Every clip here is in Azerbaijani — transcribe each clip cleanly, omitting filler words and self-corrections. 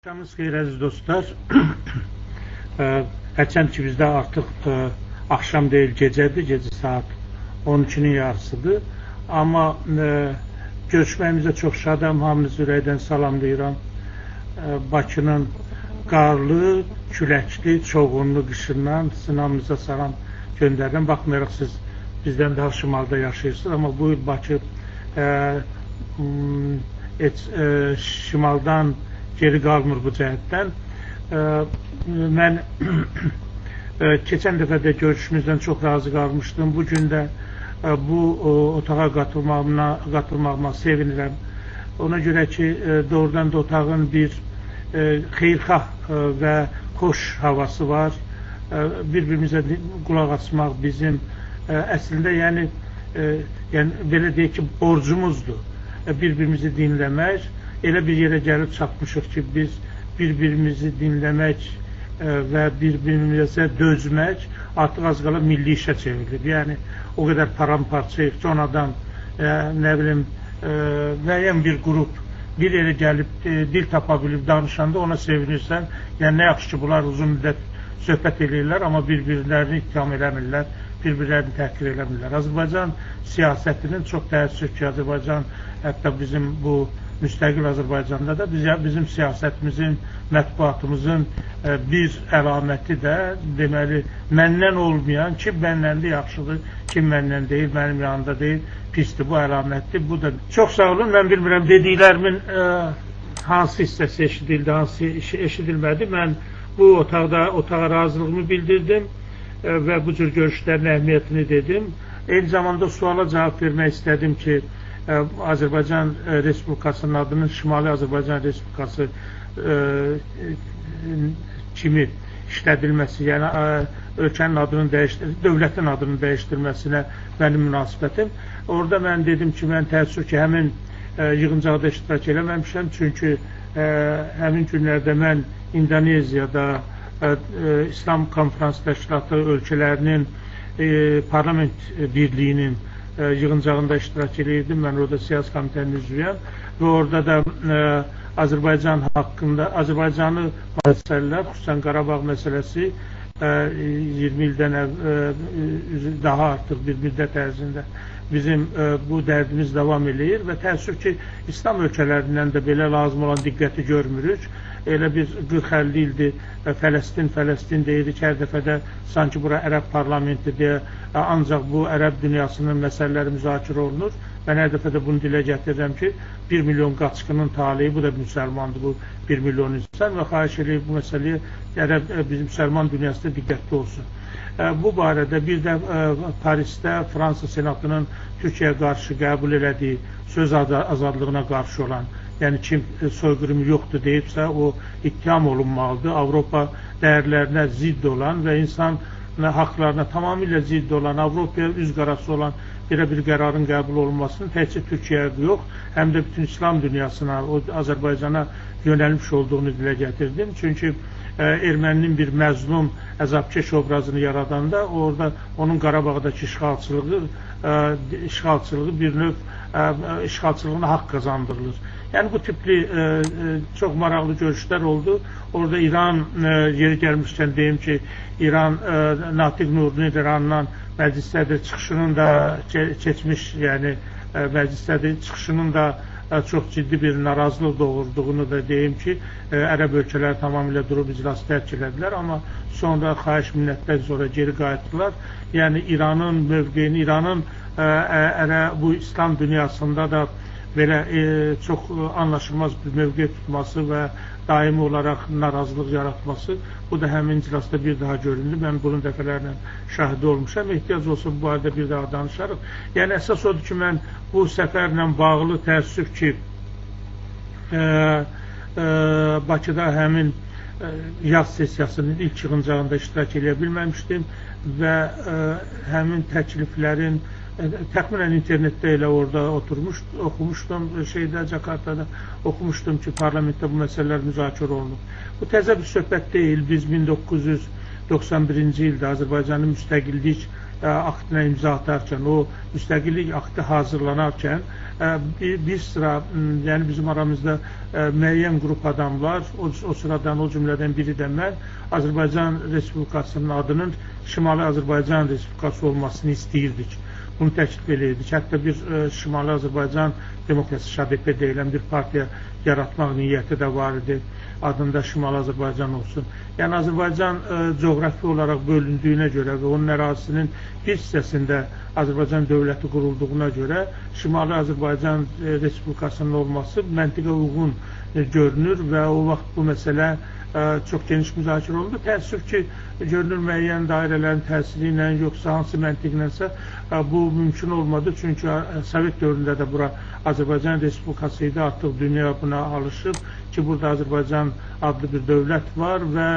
Axşamınız xeyir əziz dostlar. Hərçənd ki bizdə artıq axşam deyil, gecədir, gecə saat 12-nin yarısıdır. Amma görüşməyimizə çox şadam, hamınızı ürəkdən salamlayıram. Bakının qarlı, küləkli, çoğunlu qışından sizin hamınıza salam göndərirəm. Baxmayaraq siz bizdən daha şimalda yaşayırsınız, amma bu il Bakı şimaldan geri qalmır bu cəhətdən. Mən keçən dəfə də görüşümüzdən çox razı qalmışdım. Bu gün də bu otağa qatılmağıma sevinirəm. Ona görə ki, doğrudan da otağın bir xeyirxah və xoş havası var. Bir-birimizə qulaq asmaq bizim əslində, yəni belə deyək ki, borcumuzdur. Bir-birimizi dinləmək. Elə bir yerə gəlib çatmışıq ki, biz bir-birimizi dinləmək və bir-birimizə dözmək artıq az qala milli işə çevrilib. Yəni, o qədər paramparçayıq ki, on adam, nə bilim, müəyyən bir qrup bir yerə gəlib, dil tapa bilib danışanda ona sevinirsən. Yəni, nə yaxşı ki, bunlar uzun müddət söhbət eləyirlər, amma bir-birlərini ittiham eləmirlər, bir-birlərini təhqir eləmirlər. Azərbaycan siyasətinin çox təəssüf ki, Azərbaycan, hətta bizim bu müstəqil Azərbaycanda da bizim siyasətimizin, mətbuatımızın bir əlaməti də, deməli, məndən olmayan, kim məndən də yaxşıdır, kim məndən deyil, mənim yanında deyil, pisdir, bu əlamətdir. Bu da çox sağ olun, mən bilmirəm dediklərimin hansı hissəsi eşidildi, hansı eşidilmədi. Mən bu otağa razılığımı bildirdim və bu cür görüşlərin əhəmiyyətini dedim. Eyni zamanda suala cavab vermək istədim ki, Azərbaycan Respublikasının adının Şimali Azərbaycan Respublikası kimi işlədilməsi, yəni ölkənin adının dövlətin adının dəyişdirilməsinə mənim münasibətim. Orada mən dedim ki, mən təəssüf ki, həmin yığıncaqda iştirak eləməmişəm, çünki həmin günlərdə mən İndoneziyada İslam Konfrans Təşkilatı ölkələrinin parlament birliyinin yığıncağında iştirak edirdim. Mən orada siyasi komitənin üzvüyəm və orada da Azərbaycan haqqında, Azərbaycanı məsələlər, xüsusən Qarabağ məsələsi 20 ildən daha artıq bir müddət ərzində bizim bu dərdimiz davam eləyir və təəssüf ki, İslam ölkələrindən də belə lazım olan diqqəti görmürük. Elə bir 40-50 ildir Fələstin, Fələstin deyirik, hər dəfədə sanki bura ərəb parlamenti deyə, ancaq bu ərəb dünyasının məsələləri müzakirə olunur. Mən hər dəfədə bunu dilə gətirirəm ki, 1 milyon qaçqının taleyi, bu da müsəlmandır, bu 1 milyon insan və xahiş eləyib bu məsələyə ərəb, bizim müsəlman dünyasında diqqətli olsun. Bu barədə bir də Parisdə Fransa Senatının Türkiyəyə qarşı qəbul elədiyi söz azadlığına qarşı olan, yəni kim soyqırımı yoxdur deyibsə, o ittiham olunmalıdır. Avropa dəyərlərinə zidd olan və insan haqlarına tamamilə zidd olan, Avropaya üz qarası olan belə bir qərarın qəbul olunmasının təkcə Türkiyəyə yox, həm də bütün İslam dünyasına, o Azərbaycana yönəlmiş olduğunu dilə gətirdim. Çünki erməninin bir məzlum, əzabkeş obrazını yaradanda orada onun Qarabağdakı işğalçılığı bir növ işğalçılığına haqq qazandırılır. Yəni bu tipli çox maraqlı görüşlər oldu. Orada İran, yeri gəlmişkən deyim ki, İran Natiq Nurinin İrandan məclis sədri çıxışının da keçmiş, yəni məclis sədri çıxışının da çox ciddi bir narazılıq doğurduğunu da deyim ki, ərəb ölkələri tamamilə durub iclası tərk elədilər, amma sonra xahiş minnətdən sonra geri qayıtdılar. Yəni İranın mövqeyini, İranın bu İslam dünyasında da belə çox anlaşılmaz bir mövqe tutması və daimi olaraq narazılıq yaratması, bu da həmin iclasda bir daha göründü. Mən bunun dəfələrlə şahidi olmuşam. Ehtiyac olsa bu barədə bir daha danışarıq. Yəni əsas odur ki, mən bu səfərlə bağlı təəssüf ki, Bakıda həmin yaz sessiyasının ilk yığıncağında iştirak eləyə bilməmişdim və həmin təkliflərin təxminən internetdə elə orada oxumuşdum, Cakartada oxumuşdum ki, parlamentdə bu məsələlər müzakirə olunub. Bu təzə bir söhbət deyil. Biz 1991-ci ildə Azərbaycanın müstəqillik aktına imza atarkən, o müstəqillik aktı hazırlanarkən bir sıra, yəni bizim aramızda müəyyən qrup adamlar, o sıradan, o cümlədən biri də mən, Azərbaycan Respublikasının adının Şimali Azərbaycan Respublikası olmasını istəyirdik. Bunu təklif eləyirdik. Hətta bir Şimali Azərbaycan Demokratiyası ŞADP deyilən bir partiya yaratmaq niyyəti də var idi. Adında Şimali Azərbaycan olsun. Yəni Azərbaycan coğrafi olaraq bölündüyünə görə və onun ərazisinin bir hissəsində Azərbaycan dövləti qurulduğuna görə Şimali Azərbaycan Respublikasının olması məntiqə uyğun görünür və o vaxt bu məsələ çox geniş müzakirə olundu. Təəssüf ki, görünür müəyyən dairələrin təsiri ilə, yoxsa hansı məntiqlənsə bu mümkün olmadı. Çünki Sovet dövründə də bura Azərbaycan Respublikası idi, artıq dünya buna alışıb ki, burada Azərbaycan adlı bir dövlət var və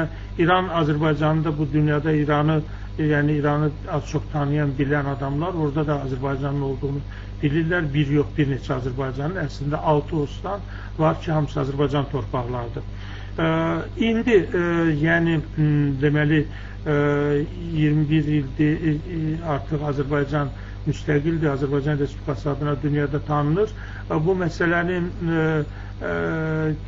İran Azərbaycanı da bu dünyada İranı, yəni İranı az çox tanıyan, bilən adamlar orada da Azərbaycanın olduğunu bilirlər. Bir yox, bir neçə Azərbaycanın, əslində 6 ostan var ki, hamısı Azərbaycan torpaqlarıdır. İndi, yəni, deməli, 21 ildir artıq Azərbaycan müstəqildir, Azərbaycan Respublikası adına dünyada tanınır. Bu məsələnin,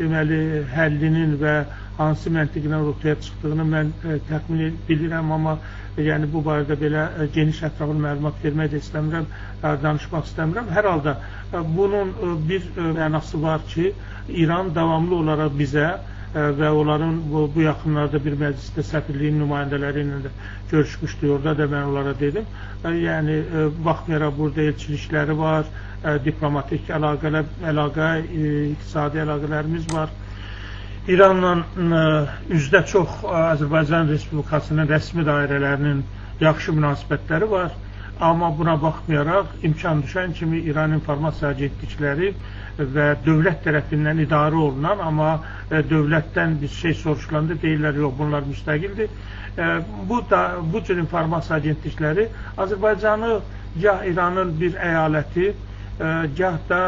deməli, həllinin və hansı məntiqlə ortaya çıxdığını mən təxmin bilirəm, amma yəni bu barədə belə geniş ətraflı məlumat vermək də istəmirəm, danışmaq istəmirəm. Hər halda bunun bir mənası var ki, İran davamlı olaraq bizə və onların bu yaxınlarda bir məclisdə səfirliyin nümayəndələri ilə də görüşmüşdük. Orada da mən onlara dedim. Yəni, baxmayaraq burada elçilikləri var, diplomatik əlaqə, iqtisadi əlaqələrimiz var. İranla üzdə çox Azərbaycan Respublikasının rəsmi dairələrinin yaxşı münasibətləri var. Amma buna baxmayaraq imkan düşən kimi İran informasiya agentlikləri və dövlət tərəfindən idarə olunan, amma dövlətdən bir şey soruşulanda deyirlər, yox, bunlar müstəqildir. Bu cür informasiya agentlikləri Azərbaycanı gah İranın bir əyaləti, gah da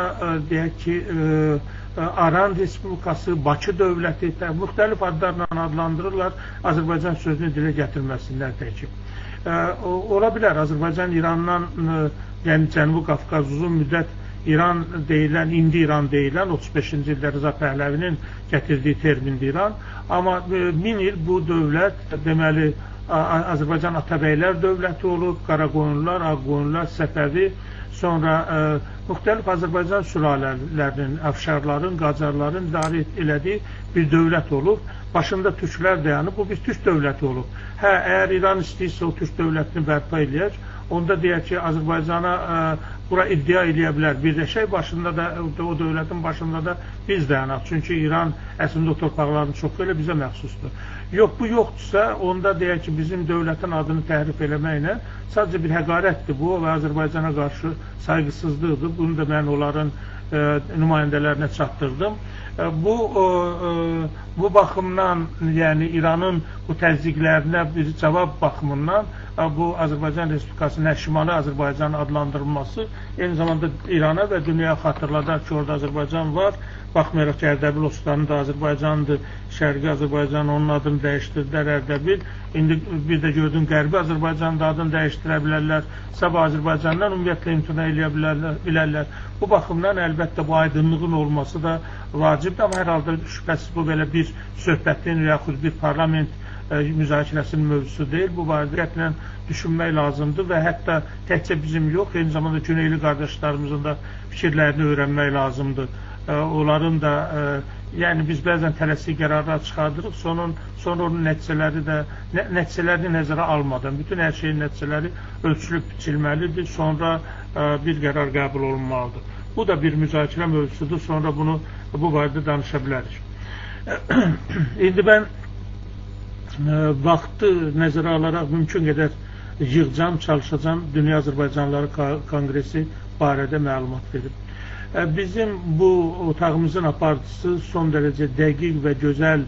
deyək ki, Aran Respublikası, Bakı dövləti, müxtəlif adlarla adlandırırlar, Azərbaycan sözünü dilə gətirməsinlər tək ki. Ola bilər, Azərbaycan İrandan, yəni Cənubi Qafqaz uzun müddət İran deyilən, indi İran deyilən, 35-ci ildə Rıza Pəhləvinin gətirdiyi termindir İran. Amma 1000 il bu dövlət, deməli, Azərbaycan Atabəylər dövləti olub, Qaraqoyunlar, Ağqoyunlar, Səfəvi, sonra müxtəlif Azərbaycan sülalələrinin, Əfşarların, Qacarların idarə elədiyi bir dövlət olub. Başında türklər dayanıb, bu bir türk dövləti olub. Hə, əgər İran istəyirsə o türk dövlətini bərpa eləyər, onda deyək ki, Azərbaycana bura iddia eləyə bilər. Birləşək, başında da, o dövlətin başında da biz dayanaq. Çünki İran əslində o torpaqların çoxu elə bizə məxsusdur. Yox, bu yoxdursa, onda deyək ki, bizim dövlətin adını təhrif eləməklə sadəcə bir həqarətdir bu və Azərbaycana qarşı sayğısızlıqdır. Bunu da mən onların nümayəndələrinə çatdırdım. Bu baxımdan, yəni İranın bu təzyiqlərinə bir cavab baxımından bu Azərbaycan Respublikasının Şimali Azərbaycan adlandırılması eyni zamanda İrana və dünyaya xatırladar ki, orada Azərbaycan var. Baxmayaraq ki, Ərdəbil Ostanı da Azərbaycandır, Şərqi Azərbaycan, onun adını dəyişdirdilər Ərdəbil. İndi bir də gördüm, Qərbi Azərbaycanın da adını dəyişdirə bilərlər. Sabah Azərbaycandan ümumiyyətlə imtina eləyə bilərlər. Bu baxımdan əlbəttə bu aydınlığın olması da vacibdir. Amma hər halda şübhəsiz bu belə bir söhbətin yaxud bir parlament müzakirəsinin mövzusu deyil. Bu barədə diqqətlə düşünmək lazımdır və hətta təkcə bizim yox, eyni zamanda Güneyli qardaşlarımızın da fikirlərini öyrənmək lazımdır. Onların da, yəni biz bəzən tələsik qərarlar çıxardırıq, sonra onun nəticələri də, nəticələrini nəzərə almadan, bütün hər şeyin nəticələri ölçülüb biçilməlidir, sonra bir qərar qəbul olunmalıdır. Bu da bir müzakirə mövzusudur, sonra bunu bu barədə danışa bilərik. İndi mən vaxtı nəzərə alaraq mümkün qədər yığcam, çalışacam Dünya Azərbaycanlıları Konqresi barədə məlumat verib. Bizim bu otağımızın aparıcısı son dərəcə dəqiq və gözəl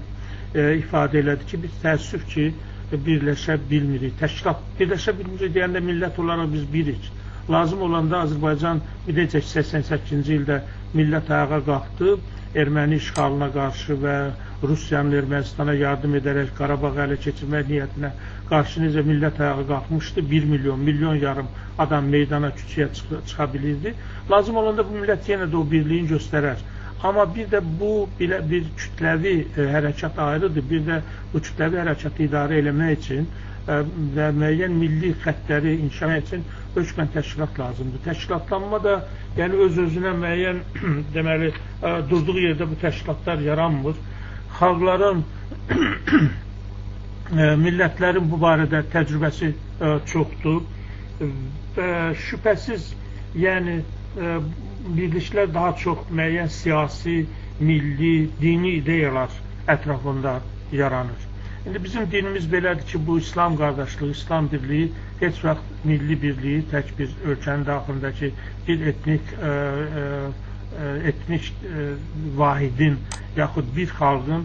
ifadə elədi ki, biz təəssüf ki, birləşə bilmirik. Təşkilat birləşə bilmirik deyəndə millət olaraq biz birik. Lazım olanda Azərbaycan necə 88-ci ildə millət ayağa qalxdı erməni işğalına qarşı və Rusiyanın Ermənistana yardım edərək Qarabağı ələ keçirmək niyyətinə qarşı necə millət ayağa qalxmışdı, 1 milyon, 1,5 milyon adam meydana, küçəyə çıxa bilirdi. Lazım olanda bu millət yenə də o birliyini göstərər. Amma bir də bu bir kütləvi hərəkat ayrıdır, bir də bu kütləvi hərəkatı idarə eləmək üçün və müəyyən milli xəttləri inşa üçün hökmən təşkilat lazımdır. Təşkilatlanma da, yəni öz-özünə müəyyən deməli, durduğu yerdə bu təşkilatlar yaranmır. Xalqların, millətlərin bu barədə təcrübəsi çoxdur. Şübhəsiz, yəni birliklər daha çox müəyyən siyasi, milli, dini ideyalar ətrafında yaranır. İndi bizim dinimiz belədir ki, bu İslam qardaşlığı, İslam birliyi heç vaxt milli birliyi tək bir ölkənin daxilindəki bir etnik vahidin yaxud bir xalqın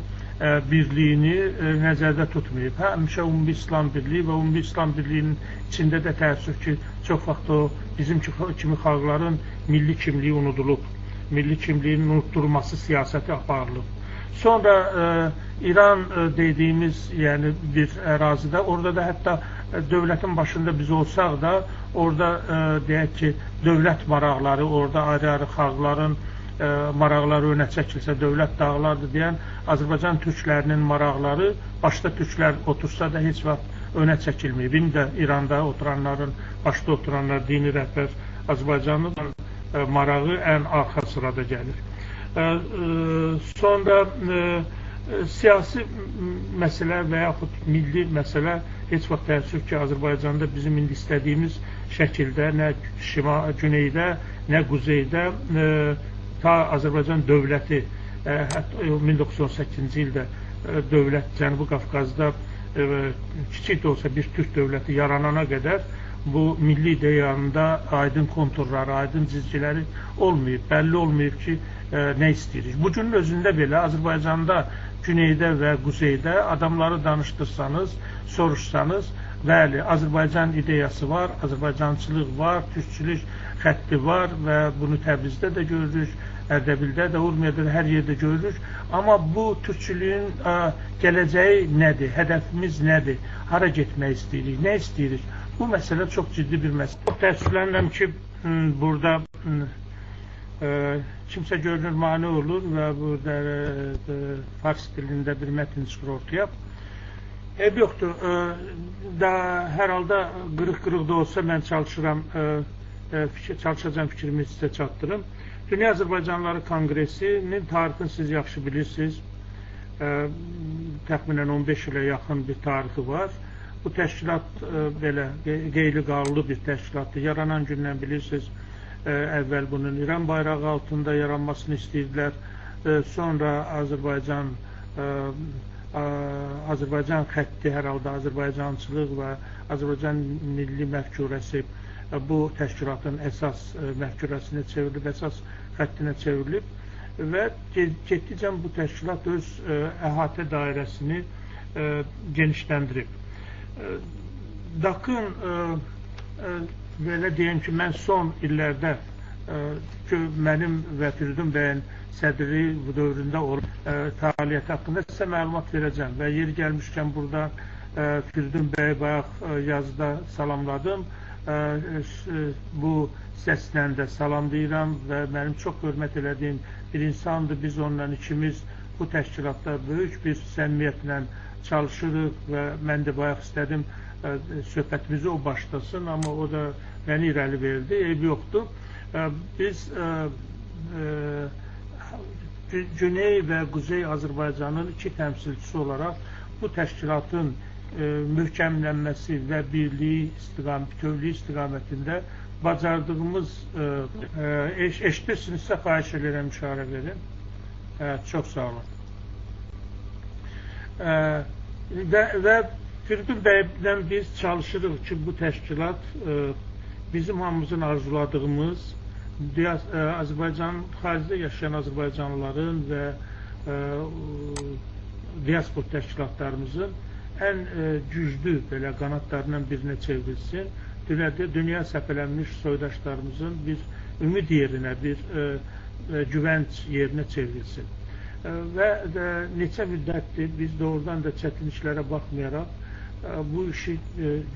birliyini nəzərdə tutmayıb. Həmişə ümumi İslam birliyi və ümumi İslam birliyinin içində də təəssüf ki, çox vaxt o bizim kimi xalqların milli kimliyi unudulub, milli kimliyinin unutdurulması siyasəti aparılıb. Sonra İran dediyimiz, yəni bir ərazidə, orada da hətta dövlətin başında biz olsaq da, orada deyək ki, dövlət maraqları, orada ayrı-ayrı xalqların maraqları önə çəkilsə, dövlət dağlardır deyən Azərbaycan türklərinin maraqları, başda türklər otursa da heç vaxt önə çəkilməyib. İndi də İranda oturanların, başda oturanlar, dini rəhbər Azərbaycanın marağı ən arxa sırada gəlir. Sonra siyasi məsələ və yaxud milli məsələ heç vaxt təəssüf ki, Azərbaycanda bizim indi istədiyimiz şəkildə nə güneydə, nə quzeydə ta Azərbaycan dövləti hətta 1918-ci ildə dövlət Cənubi Qafqazda kiçik də olsa bir türk dövləti yaranana qədər bu milli ideyanında aydın konturları, aydın cizgiləri olmayıb, bəlli olmayıb ki, nə istəyirik. Bugünün özündə belə Azərbaycanda güneydə və quzeydə adamları danışdırsanız, soruşsanız, bəli, Azərbaycan ideyası var, Azərbaycançılıq var, türkçülük xətti var və bunu Təbrizdə də görürük, Ərdəbildə də, Urmiyada da, hər yerdə görürük. Amma bu türkçülüyün gələcəyi nədir, hədəfimiz nədir, hara getmək istəyirik, nə istəyirik? Bu məsələ çox ciddi bir məsələ. Çox təəssüflənirəm ki, burada kimsə görünür mane olur və burada fars dilində bir mətn çıxır ortaya. Eyb yoxdur. Da, hər halda qırıq-qırıq da olsa mən çalışıram, çalışacağım fikrimi sizə çatdırım. Dünya Azərbaycanlıları Konqresinin tarixini siz yaxşı bilirsiniz. Təxminən 15 ilə yaxın bir tarixi var. Bu təşkilat belə qeyri-qanuni bir təşkilatdır. Yaranan gündən bilirsiniz, əvvəl bunun İran bayrağı altında yaranmasını istəyirdilər. Sonra Azərbaycan xətti, hər halda Azərbaycançılıq və Azərbaycan milli məfkurəsi bu təşkilatın əsas məfkurəsinə çevrilib, əsas xəttinə çevrilib və getdikcə bu təşkilat öz əhatə dairəsini genişləndirib. DAK-ın, belə deyim ki, mən son illərdə mənim və Firidun bəyin sədri bu dövründə olan fəaliyyəti haqqında sizə məlumat verəcəm və yeri gəlmişkən burada Firidun bəyi bayaq yazıda salamladım. Bu səslə də salamlayıram və mənim çox hörmət elədiyim bir insandır. Biz onunla ikimiz bu təşkilatda böyük bir səmimiyyətlə çalışırıq və mən də bayaq istədim söhbətimizi o başlasın, amma o da məni irəli verdi, eybi yoxdur. Biz Güney və Quzey Azərbaycanın iki təmsilçisi olaraq bu təşkilatın möhkəmlənməsi və birliyi, bütövlüyü istiqamətində bacardığımız eşidirsinizsə xahiş edirəm, işarə verin. Çox sağ olun. Və Firidun bəylə biz çalışırıq ki, bu təşkilat bizim hamımızın arzuladığımız Azərbaycan, xaricdə yaşayan Azərbaycanlıların və diaspor təşkilatlarımızın ən güclü belə qanadlarından birinə çevrilsin. Dünya səpələnmiş soydaşlarımızın bir ümid yerinə, bir güvənc yerinə çevrilsin. Və neçə müddətdir biz doğrudan da çətin işlərə baxmayaraq bu işi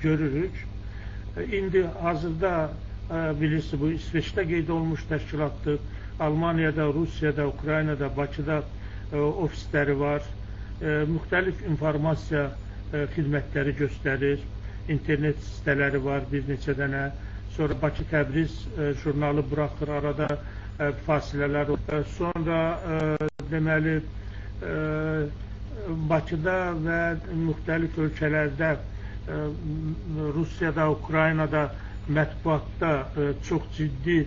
görürük. İndi hazırda bilirsiniz, bu İsveçdə qeyd olunmuş təşkilatdır. Almaniyada, Rusiyada, Ukraynada, Bakıda ofisləri var. Müxtəlif informasiya xidmətləri göstərir. İnternet sitələri var bir neçə dənə. Sonra Bakı Təbriz jurnalı buraxır, arada fasilələr. Sonra deməli Bakıda və müxtəlif ölkələrdə, Rusiyada, Ukraynada mətbuatda çox ciddi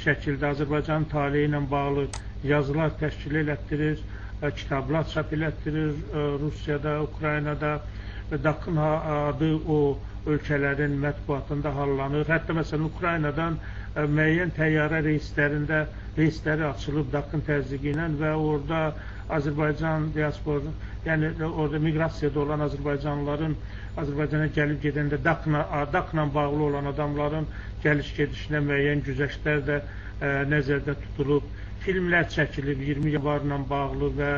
şəkildə Azərbaycanın taleyi ilə bağlı yazılar təşkil elətdirir, kitablar çap elətdirir Rusiyada, Ukraynada və DAQ-ın adı o ölkələrin mətbuatında hallanır. Hətta məsələn Ukraynadan müəyyən təyyarə reysləri açılıb DAQ-ın təzyiqi ilə və orada Azərbaycan diasporu, yəni orada miqrasiyada olan Azərbaycanlıların Azərbaycana gəlib gedəndə DAQ-la bağlı olan adamların gəliş-gedişinə müəyyən güzəştlər də nəzərdə tutulub. Filmlər çəkilib 20 yanvarla bağlı və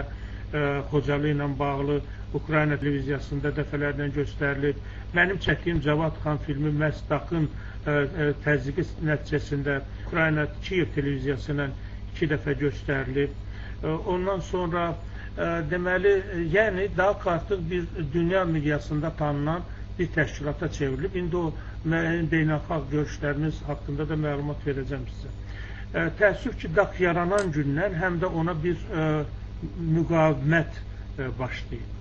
Xocalı ilə bağlı Ukrayna televiziyasında dəfələrlə göstərilib. Mənim çəkdiyim Cavad xan filmi məhz DAQ-ın təzyiqi nəticəsində Ukrayna Kiyev televiziyası ilə 2 dəfə göstərilib. Ondan sonra deməli, yəni DAQ artıq bir dünya miqyasında tanınan bir təşkilata çevrilib. İndi o müəyyən beynəlxalq görüşlərimiz haqqında da məlumat verəcəm sizə. Təəssüf ki, DAQ yaranan gündən həm də ona bir müqavimət başlayıb.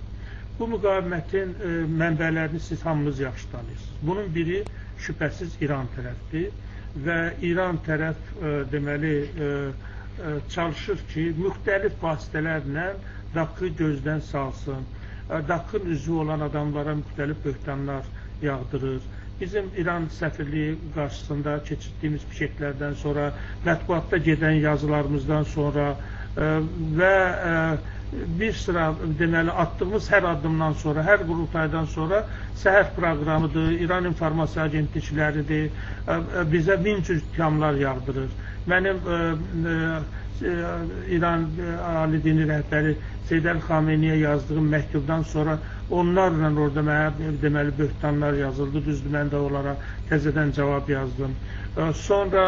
Bu müqavimətin mənbələrini siz hamınız yaxşı tanıyırsınız. Bunun biri şübhəsiz İran tərəfdir və İran tərəf deməli çalışır ki, müxtəlif vasitələrlə DAQ-ı gözdən salsın. DAQ-ın üzvü olan adamlara müxtəlif böhtanlar yağdırır. Bizim İran səfirliyi qarşısında keçirdiyimiz piketlərdən sonra, mətbuatda gedən yazılarımızdan sonra və bir sıra deməli atdığımız hər addımdan sonra, hər qurultaydan sonra səhər proqramıdır, İran informasiya agentlikləridir, bizə min cür ittihamlar yağdırır. Mənim İran Ali Dini rəhbəri Seyid Əli Xameyniyə yazdığım məktubdan sonra onlarla orada mənə deməli böhtanlar yazıldı. Düzdür, mən də onlara təzədən cavab yazdım. Sonra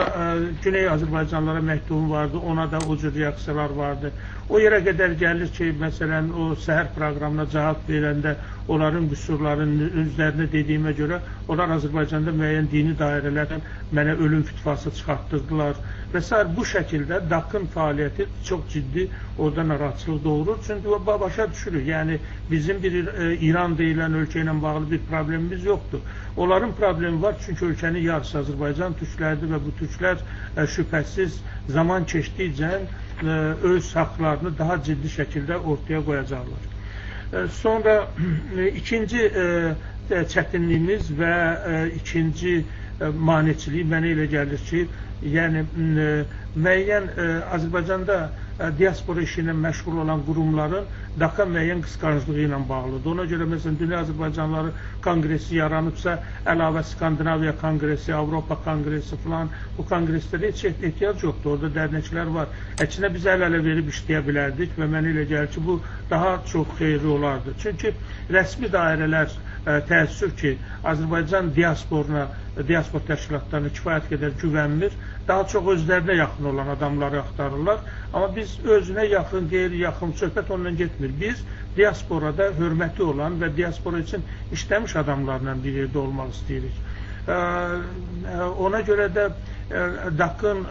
Güney Azərbaycanlara məktubum vardı, ona da o cür reaksiyalar vardı. O yerə qədər gəlir ki, məsələn, o səhər proqramına cavab verəndə onların qüsurlarının üzərinə dediyimə görə onlar Azərbaycanda müəyyən dini dairələrdən mənə ölüm fütvası çıxartdırdılar və s. Bu şəkildə DAQ-ın fəaliyyəti çox ciddi orada narahatçılıq doğurur. Çünki başa düşürük, yəni bizim bir İran deyilən ölkə ilə bağlı bir problemimiz yoxdur. Onların problemi var, çünki ölkənin yarısı Azərbaycan türkləridir və bu türklər şübhəsiz zaman keçdikcə öz haqlarını daha ciddi şəkildə ortaya qoyacaqlar. Sonra ikinci çətinliyimiz və ikinci maneçilik mənə elə gəlir ki, yəni müəyyən Azərbaycanda diaspora işi ilə məşğul olan qurumların DAQ-a müəyyən qısqanclığı ilə bağlıdır. Ona görə məsələn Dünya Azərbaycanlıları Konqresi yaranıbsa, əlavə Skandinaviya Konqresi, Avropa Konqresi filan, bu konqreslərə heç ehtiyac yoxdur. Orada dərnəklər var. Əksinə biz əl-ələ verib işləyə bilərdik və mənə elə gəlir ki, bu daha çox xeyirli olardı. Çünki rəsmi dairələr təəssüf ki, Azərbaycan diasporuna, diaspor təşkilatlarına kifayət qədər güvənmir. Daha çox özlərinə yaxın olan adamları axtarırlar. Amma biz özünə yaxın, qeyri-yaxın söhbət ondan getmir. Biz diasporada hörməti olan və diaspora üçün işləmiş adamlarla bir yerdə olmaq istəyirik. Ona görə də DAQ-ın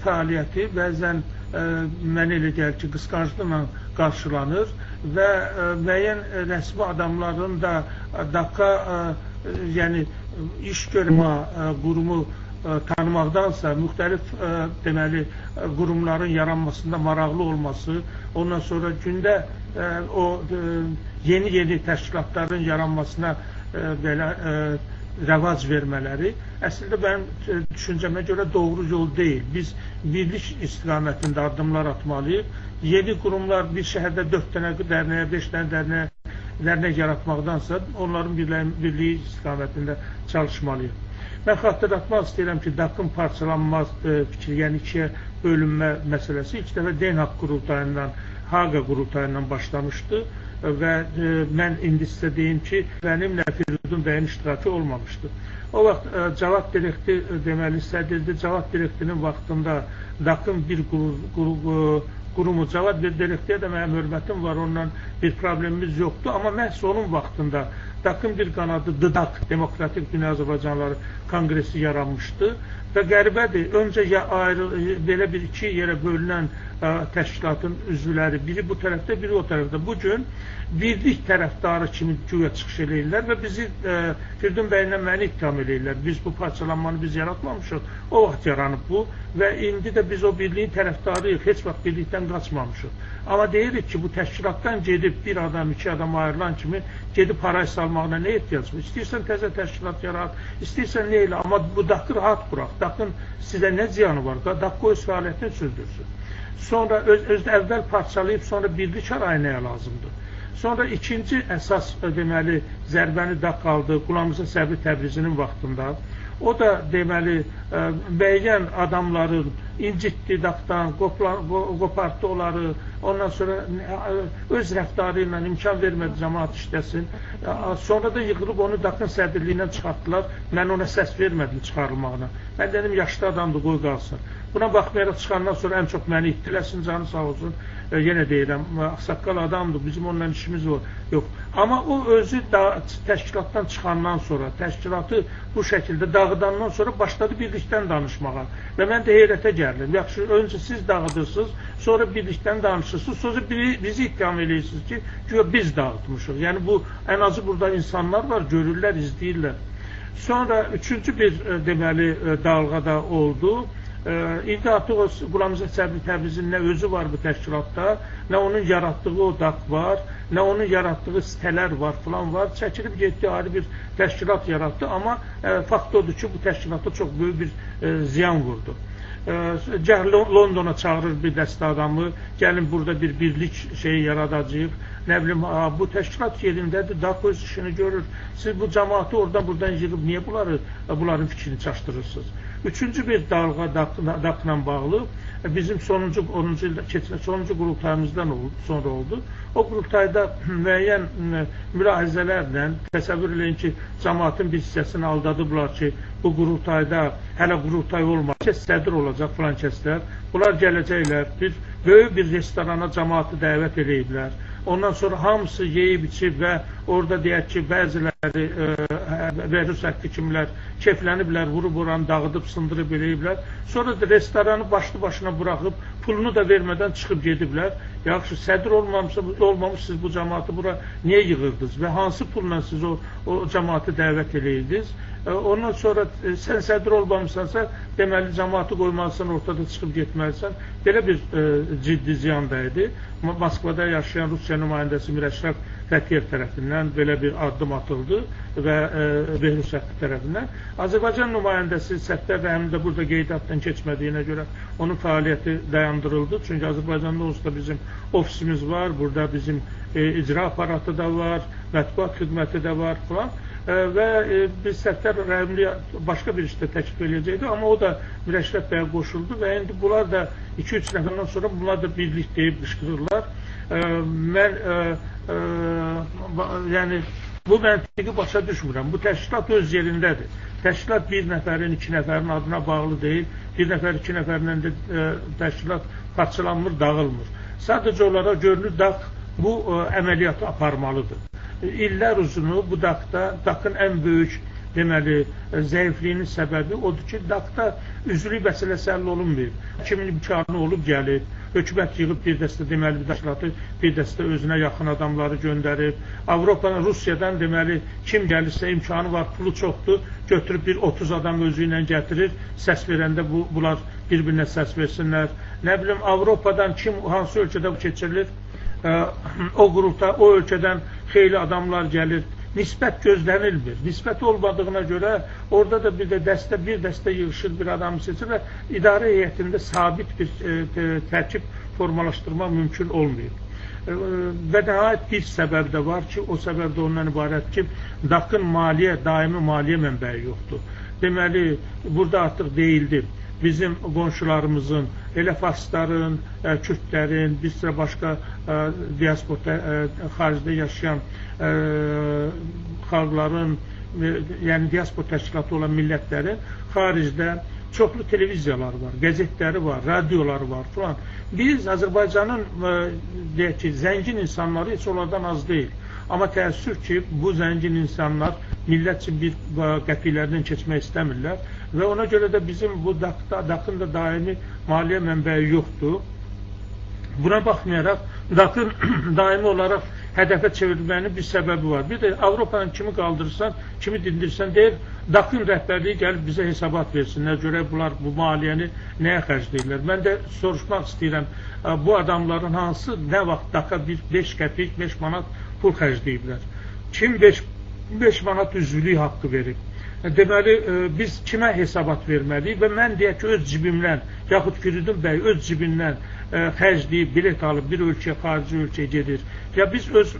fəaliyyəti bəzən mənə elə gəlir ki, qısqanclıqla qarşılanır və müəyyən rəsmi adamların da DAQ-a yəni iş görmə qurumu tanımaqdansa müxtəlif deməli qurumların yaranmasında maraqlı olması, ondan sonra gündə o yeni-yeni təşkilatların yaranmasına belə rəvac vermələri əslində mənim düşüncəmə görə doğru yol deyil. Biz birlik istiqamətində addımlar atmalıyıq. Yeni qurumlar bir şəhərdə 4 dənə dərnəyə, 5 dənə dərnək yaratmaqdansa onların birliyi istiqamətində çalışmalıyıq. Mən xatırlatmaq istəyirəm ki, DAQ-ın parçalanmaz fikri, yəni ikiyə bölünmə məsələsi ilk dəfə Den Haag qurultayından, Haqa qurultayından başlamışdı və mən indi sizə deyim ki, mənimlə Firidun bəyin iştirakı olmamışdı. O vaxt Cavad Direkti deməli sədrdir. Cavad Direktinin vaxtında DAQ-ın bir qurumu, Cavad Direktiyə də mənim hörmətim var, onunla bir problemimiz yoxdur. Amma məhz onun vaxtında DAQ-ın bir qanadı DDAQ, Demokratik Dünya Azərbaycanlıları Konqresi yaranmışdı və qəribədir, öncə ya ayrı, belə bir iki yerə bölünən təşkilatın üzvləri, biri bu tərəfdə, biri o tərəfdə. Bugün birlik tərəfdarı kimi güya çıxış eləyirlər və bizi Firidun bəylə məni ittiham eləyirlər. Biz bu parçalanmanı biz yaratmamışıq, o vaxt yaranıb bu və indi də biz o birliyin tərəfdarıyıq, heç vaxt birlikdən qaçmamışıq. Amma deyirik ki, bu təşkilatdan gedib bir adam, iki adam ayrılan kimi gedib haray salmağına nə ehtiyac var? İstəyirsən təzə təşkilat yarat, istəyirsən nə elə, amma bu DAQ-ı rahat bıraq. DAQ-ın sizə nə ziyanı var? DAQ öz fəaliyyətini sürdürsün. Sonra özdə əvvəl parçalayıb, sonra birlik arayı nəyə lazımdır? Sonra ikinci əsas deməli zərbəni DAQ aldı Qulamrza Səbri Təbrizinin vaxtında. O da deməli müəyyən adamları incitdi DAQ-dan, qopartdı onları. Ondan sonra öz rəftarı ilə imkan vermədi cəmaat işləsin. Sonra da yığılıb onu DAQ-ın sədrliyindən çıxartdılar. Mən ona səs vermədim çıxarılmağına. Mən dedim, yaşlı adamdır, qoy qalsın. Buna baxmayaraq çıxandan sonra ən çox məni ittiləsin, canı sağ olsun. Yenə deyirəm, ağsaqqal adamdır, bizim onunla işimiz yox. Amma o özü təşkilatdan çıxandan sonra, təşkilatı bu şəkildə dağıdandan sonra başladı birlikdən danışmağa. Və mən də heyrətə gəldim. Yaxşı, öncə siz dağıdırsınız, sonra birlikdən danışırsınız, sonra bizi ittiham edirsiniz ki, güya biz dağıtmışıq. Yəni bu, ən azı burada insanlar var, görürlər, izləyirlər. Sonra üçüncü bir deməli dalğa da oldu. İndi artıq o Qulamrza Səbri Təbrizin nə özü var bu təşkilatda, nə onun yaratdığı o DAQ var, nə onun yaratdığı sitələr var, filan var. Çəkilib getdi, ayrı bir təşkilat yaratdı, amma fakt odur ki, bu təşkilata çox böyük bir ziyan vurdu. Gəl Londona çağırır bir dəstə adamı, gəlin burada bir birlik şeyi yaradacağıq. Nə bilim, bu təşkilat yerindədir, DAQ öz işini görür. Siz bu cəmaatı oradan buradan yığıb niyə bunların fikrini çaşdırırsınız? Üçüncü bir dalğa DAQ-la bağlı bizim sonuncu 10-cu ildə keçən sonuncu qurultayımızdan sonra oldu. O qurultayda müəyyən mülahizələrlə təsəvvür eləyin ki, cəmaatın bir hissəsini aldadıblar ki, bu qurultayda hələ qurultay olmaz, kəs sədr olacaq filan kəslər. Bunlar gələcəklər, bir böyük bir restorana cəmaatı dəvət eləyiblər. Ondan sonra hamısı yeyib içib və orada deyək ki, bəziləri Behruz Haqqı kimlər kefləniblər, vurub oranı dağıdıb, sındırıb eləyiblər. Sonra da restoranı başlı başına buraxıb, pulunu da vermədən çıxıb gediblər. Yaxşı, sədr olmamış siz bu cəmaatı bura niyə yığırdınız və hansı pulla siz o cəmaatı dəvət eləyirdiniz? Ondan sonra sən sədr olmamışsansa, deməli cəmaatı qoymalısan, ortada çıxıb getməlisən. Belə bir ciddi ziyan da idi. Moskvada yaşayan Rusiya nümayəndəsi Mirəşrəf Fətiyev tərəfindən belə bir addım atıldı və Behruz Haqqı tərəfindən. Azərbaycan nümayəndəsi Səttar Rəhimli də burada qeydiyyatdan keçmədiyinə görə onun fəaliyyəti dayandırıldı. Çünki Azərbaycanda onsuz da bizim ofisimiz var, burada bizim icra aparatı da var, mətbuat xidməti də var filan. Və biz Səttar Rəhimli başqa bir işdə təklif eləyəcəkdi, amma o da Mirəşrəf bəyə qoşuldu və indi bunlar da 2-3 nəfərdən sonra bunlar da birlik deyib qışqırırlar. Mən yəni bu məntiqi başa düşmürəm. Bu təşkilat öz yerindədir. Təşkilat bir nəfərin, iki nəfərin adına bağlı deyil. Bir nəfər, iki nəfərlə də təşkilat parçalanmır, dağılmır. Sadəcə olaraq görünür, DAQ bu əməliyyatı aparmalıdır. İllər uzunu bu DAQ-da, DAQ-ın ən böyük deməli zəifliyinin səbəbi odur ki, DAQ-da üzvlük məsələsi həll olunmayıb. Kimin imkanı olub gəlib, hökumət yığıb bir dəstə deməli bir təşkilatı, bir dəstə özünə yaxın adamları göndərib. Avropadan, Rusiyadan deməli kim gəlirsə imkanı var, pulu çoxdur, götürüb bir 30 adam özü ilə gətirir, səs verəndə bunlar bir-birinə səs versinlər. Nə bilim, Avropadan kim, hansı ölkədə bu keçirilir, o qurultay, o ölkədən xeyli adamlar gəlir. Nisbət gözlənilmir. Nisbət olmadığına görə orada da bir də bir dəstə yığışır, bir adamı seçir və idarə heyətində sabit bir tərkib formalaşdırmaq mümkün olmayıb. Və nəhayət bir səbəb də var ki, o səbəb də ondan ibarət ki, DAQ-ın maliyyə, daimi maliyyə mənbəyi yoxdur. Deməli, burada artıq deyildi, bizim qonşularımızın, elə farsların, kürtlərin, bir sıra başqa diasporda, xaricdə yaşayan xalqların, yəni diaspor təşkilatı olan millətlərin xaricdə çoxlu televiziyalar var, qəzetləri var, radioları var filan. Biz Azərbaycanın deyək ki, zəngin insanları heç onlardan az deyil. Amma təəssüf ki, bu zəngin insanlar millət üçün bir qəpiklərdən keçmək istəmirlər və ona görə də bizim bu DAQ-ın da daimi maliyyə mənbəyi yoxdur. Buna baxmayaraq DAQ-ın daimi olaraq hədəfə çevrilməyinin bir səbəbi var. Bir də Avropanın kimi qaldırırsan, kimi dindirsən, deyir, DAQ-ın rəhbərliyi gəlib bizə hesabat versinlər, görək bunlar bu maliyyəni nəyə xərcləyirlər. Mən də soruşmaq istəyirəm, bu adamların hansı nə vaxt DAQ-a bir 5 qəpik, 5 manat pul xərcləyiblər? Kim 5 manat üzvlük haqqı verib? Deməli, biz kimə hesabat verməliyik və mən deyək ki, öz cibimdən, yaxud Firidun bəy öz cibindən xərcləyib, bilet alıb bir ölkəyə, xarici ölkəyə gedir. Ya biz öz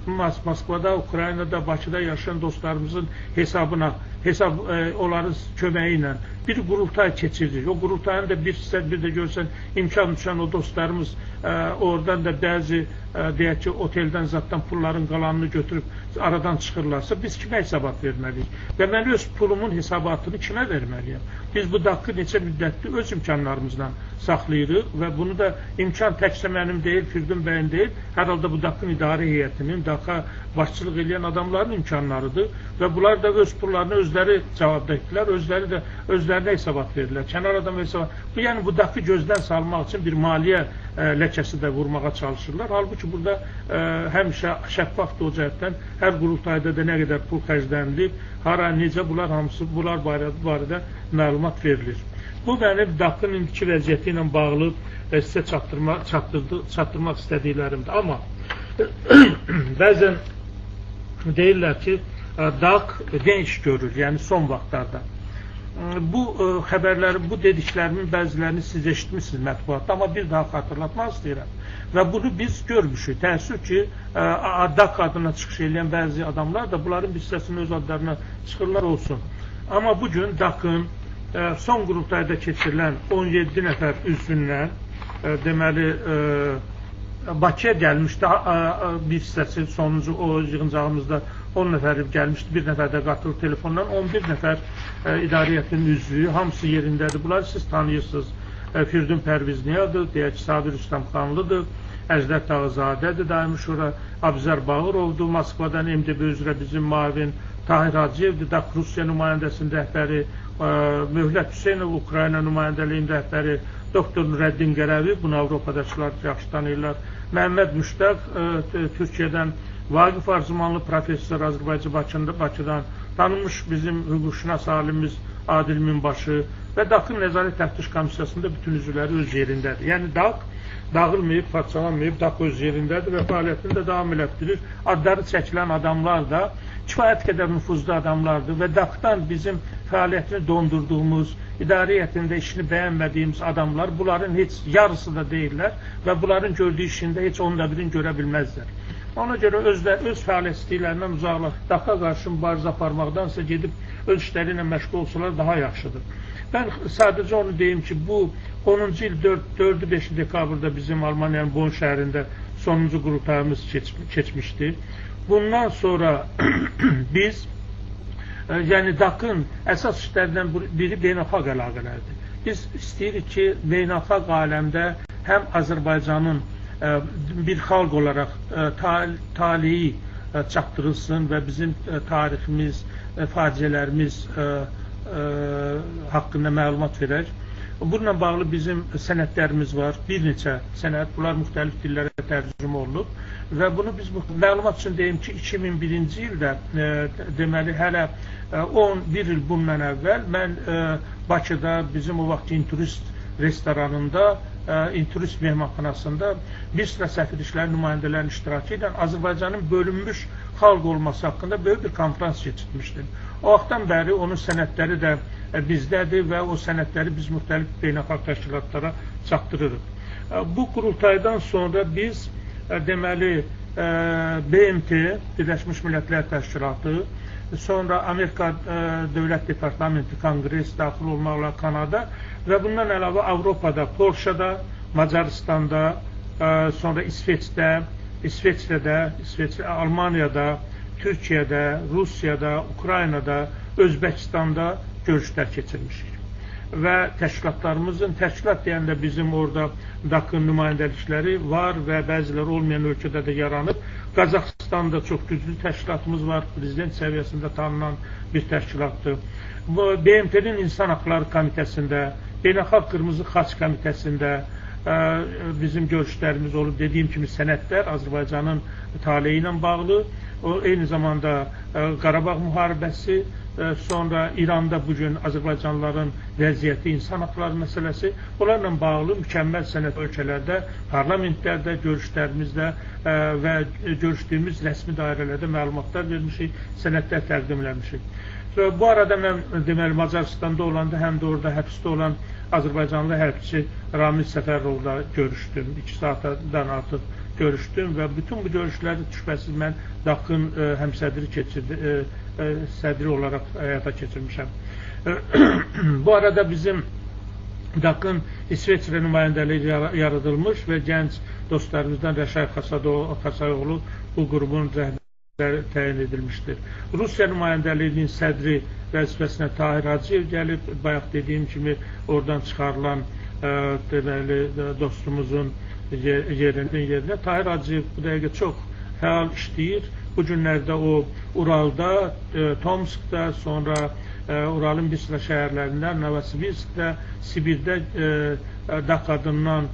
Moskvada, Ukraynada, Bakıda yaşayan dostlarımızın hesabına, onların köməyi ilə bir qurultay keçiririk. O qurultayın da bir hissə, bir də görsən, imkan düşən o dostlarımız oradan da bəzi, deyək ki, oteldən zaddan pulların qalanını götürüb aradan çıxırlarsa, biz kimə hesabat verməliyik? Və mən öz pulumun hesabatını kimə verməliyəm? Biz bu DAQ-ı neçə müddətdir öz imkanlarımızla saxlayırıq və bunu da imkan təkcə mənim deyil, Firidun bəyin deyil, hər halda bu DAQ-ın idarə heyətinin, DAQ-a başçılıq eləyən adamların imkanlarıdır və bunlar da öz pullarını özləri cavabdehdirlər, özləri də özlərinə hesabat verirlər, kənar adam hesabat. Bu, yəni bu DAQ-ı gözdən salmaq üçün bir maliyyə ləkəsi də vurmağa çalışırlar. Halbuki burada həmişə şəffafdır o cəhətdən, hər qurultayda da nə qədər pul xərclənilib, hara, necə, bunlar hamısı, bunlar barədə məlumat verilir. Bu mənim DAQ-ın indiki vəziyyəti ilə bağlı sizə çatdırmaq istədiklərimdir. Amma bəzən deyirlər ki, DAQ nə iş görür, yəni son vaxtlarda. Bu xəbərləri, bu dediklərimin bəzilərini siz eşitmişsiniz mətbuatda, amma bir daha xatırlatmaq istəyirəm. Və bunu biz görmüşük. Təəssüf ki, DAQ adına çıxış eləyən bəzi adamlar da bunların bir hissəsini öz adlarına çıxırlar olsun. Amma bugün DAQ-ın son qurultayda keçirilən 17 nəfər üzvündən, deməli, Bakıya gəlmişdi bir hissəsi, sonuncu o yığıncağımızda 10 nəfər gəlmişdi, bir nəfər də qatıldı telefondan, 11 nəfər idarə heyətinin üzvü, hamısı yerindədir. Bunları siz tanıyırsınız. Firidun Pərvizniyadır, deyək ki, Sabir Rüstəmxanlıdır, Əjdər Tağızadədir, Daimi Şura, Abzər Bağırovdur, Moskvadan MDB üzrə bizim müavin Tahir Hacıyevdir, DAQ Rusiya nümayəndəsinin rəhbəri, Möhlət Hüseynov Ukrayna nümayəndəliyinin rəhbəri, Doktor Nurəddin Qərəvi, bunu Avropadakılar yaxşı tanıyırlar, Məhəmməd Müştaq Türkiyədən, Vaqif Arzumanlı professor Azərbaycan Bakıdan, tanınmış bizim hüquqşünas alimimiz Adil Minbaşı və DAQ-ın Nəzarət Təftiş Komissiyasında bütün üzvləri öz yerindədir. Yəni DAQ dağılmayıb, parçalanmayıb, DAQ öz yerindədir və fəaliyyətini də davam elətdirir. Adları çəkilən adamlar da kifayət qədər nüfuzlu adamlardır və DAQ-dan bizim fəaliyyətini dondurduğumuz, idarə heyətində işini bəyənmədiyimiz adamlar bunların heç yarısı da deyirlər və bunların gördüyü işində heç onda birini görə bilməzlər. Ona görə öz fəaliyyətlərindən uzaqlar, DAQ-a qarşı mübarizə aparmaqdansa gedib öz işləri ilə məşğul olsalar daha yaxşıdır. Mən sadəcə onu deyim ki, bu 10-cu il 4-ü 5-ci dekabrda bizim Almaniyanın Bonn şəhərində sonuncu qurultayımız keçmişdi. Bundan sonra biz, yəni DAQ-ın əsas işlərindən biri beynəlxalq əlaqələrdir. Biz istəyirik ki, beynəlxalq aləmdə həm Azərbaycanın bir xalq olaraq taleyi çatdırılsın və bizim tariximiz, faciələrimiz haqqında məlumat verək. Bununla bağlı bizim sənədlərimiz var, bir neçə sənəd, bunlar müxtəlif dillərə tərcümə olunub və bunu biz məlumat üçün deyim ki, 2001-ci ildə, deməli hələ 11 il bundan əvvəl mən Bakıda bizim o vaxt Inturist restoranında, Inturist mehmanxanasında bir sıra səfir işləri nümayəndələrinin iştirakı ilə Azərbaycanın bölünmüş xalq olması haqqında böyük bir konfrans keçirmişdim. O vaxtdan bəri onun sənədləri də bizdədir və o sənədləri biz müxtəlif beynəlxalq təşkilatlara çatdırırıq. Bu qurultaydan sonra biz deməli BMT, Birləşmiş Millətlər Təşkilatı, sonra Amerika Dövlət Departamenti, Konqres daxil olmaqla Kanada və bundan əlavə Avropada, Polşada, Macaristanda, sonra İsveçdə, İsveçrədə, Almaniyada, Türkiyədə, Rusiyada, Ukraynada, Özbəkistanda görüşlər keçirmişik. Və təşkilatlarımızın, təşkilat deyəndə bizim orada DAQ-ın nümayəndəlikləri var və bəziləri olmayan ölkədə də yaranıb. Qazaxıstanda çox güclü təşkilatımız var, prezident səviyyəsində tanınan bir təşkilatdır. BMT-nin İnsan Haqları Komitəsində, Beynəlxalq Qırmızı Xaç Komitəsində bizim görüşlərimiz olub. Dediyim kimi sənədlər Azərbaycanın taleyi ilə bağlı, o eyni zamanda Qarabağ müharibəsi, sonra İranda bugün Azərbaycanlıların vəziyyəti, insan haqları məsələsi, onlarla bağlı mükəmməl sənəd ölkələrdə, parlamentlərdə, görüşlərimizdə və görüşdüyümüz rəsmi dairələrdə məlumatlar vermişik, sənədlər təqdim eləmişik. Bu arada mən deməli Macaristanda olanda həm də orada həbsdə olan Azərbaycanlı hərbçi Ramil Səfərovla görüşdüm. 2 saatdan artıq görüşdüm və bütün bu görüşləri şübhəsiz mən DAQ-ın həmsədri keçirdi, sədri olaraq həyata keçirmişəm. Bu arada bizim DAQ-ın İsveçrə nümayəndəliyi yaradılmış və gənc dostlarımızdan Rəşad Xasayoğlu bu qrumun rəhbəri təyin edilmişdir. Rusiya nümayəndəliyinin sədri vəzifəsinə Tahir Hacıyev gəlib, bayaq dediyim kimi oradan çıxarılan deməli dostumuzun yerinə Tahir Hacıyev bu dəqiqə çox fəal işləyir. Bu günlərdə o Uralda, Tomskda, sonra Uralın bir sıra şəhərlərindən, Novosibirskdə, Sibirdə DAQ adından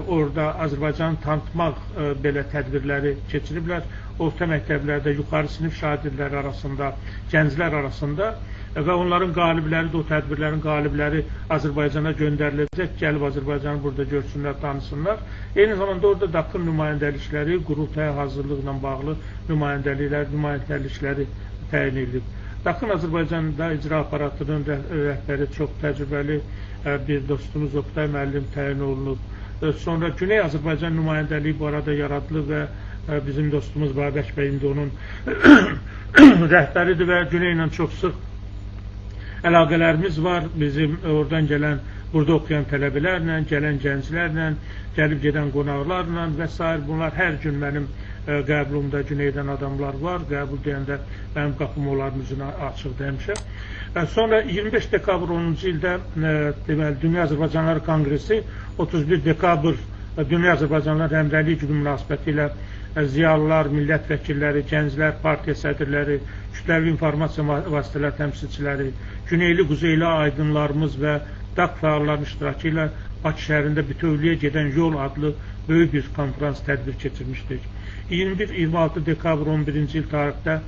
orada Azərbaycanı tanıtmaq belə tədbirləri keçiriblər. Orta məktəblərdə yuxarı sinif şagirdləri arasında, gənclər arasında və onların qalibləri də, o tədbirlərin qalibləri Azərbaycana göndəriləcək, gəlib Azərbaycanı burada görsünlər, tanısınlar. Eyni zamanda orada DAQ-ın nümayəndəlikləri, qurultaya hazırlıqla bağlı nümayəndəlikləri təyin edilib. DAQ-ın Azərbaycanda icra aparatının rəhbəri çox təcrübəli bir dostumuz Oqtay müəllim təyin olunub. Sonra Güney Azərbaycan nümayəndəliyi bu arada yaradılıb və bizim dostumuz Babək bəy indi onun rəhbəridir və Güney ilə çox sıx əlaqələrimiz var. Bizim oradan gələn, burada oxuyan tələbələrlə, gələn gənclərlə, gəlib gedən qonaqlarla və s. Bunlar hər gün mənim qəbulumda Güneydən adamlar var. Qəbul deyəndə mənim qapım onların üzünə açıqdır həmişə. Sonra 25 dekabr 10-cu ildə deməli, Dünya Azərbaycanlıları Konqresi 31 dekabr Dünya Azərbaycanlılar Həmrəylik Günü münasibəti ilə ziyalılar, millət vəkilləri, gənclər, partiya sədrləri, kütləvi informasiya vasitələri təmsilçiləri, Güneyli, Quzeyli aydınlarımız və DAQ fəallarının iştirakı ilə Bakı şəhərində bütövlüyə gedən yol adlı böyük bir konfrans tədbir keçirmişdik. 21-26 dekabr 11-ci il tarixdə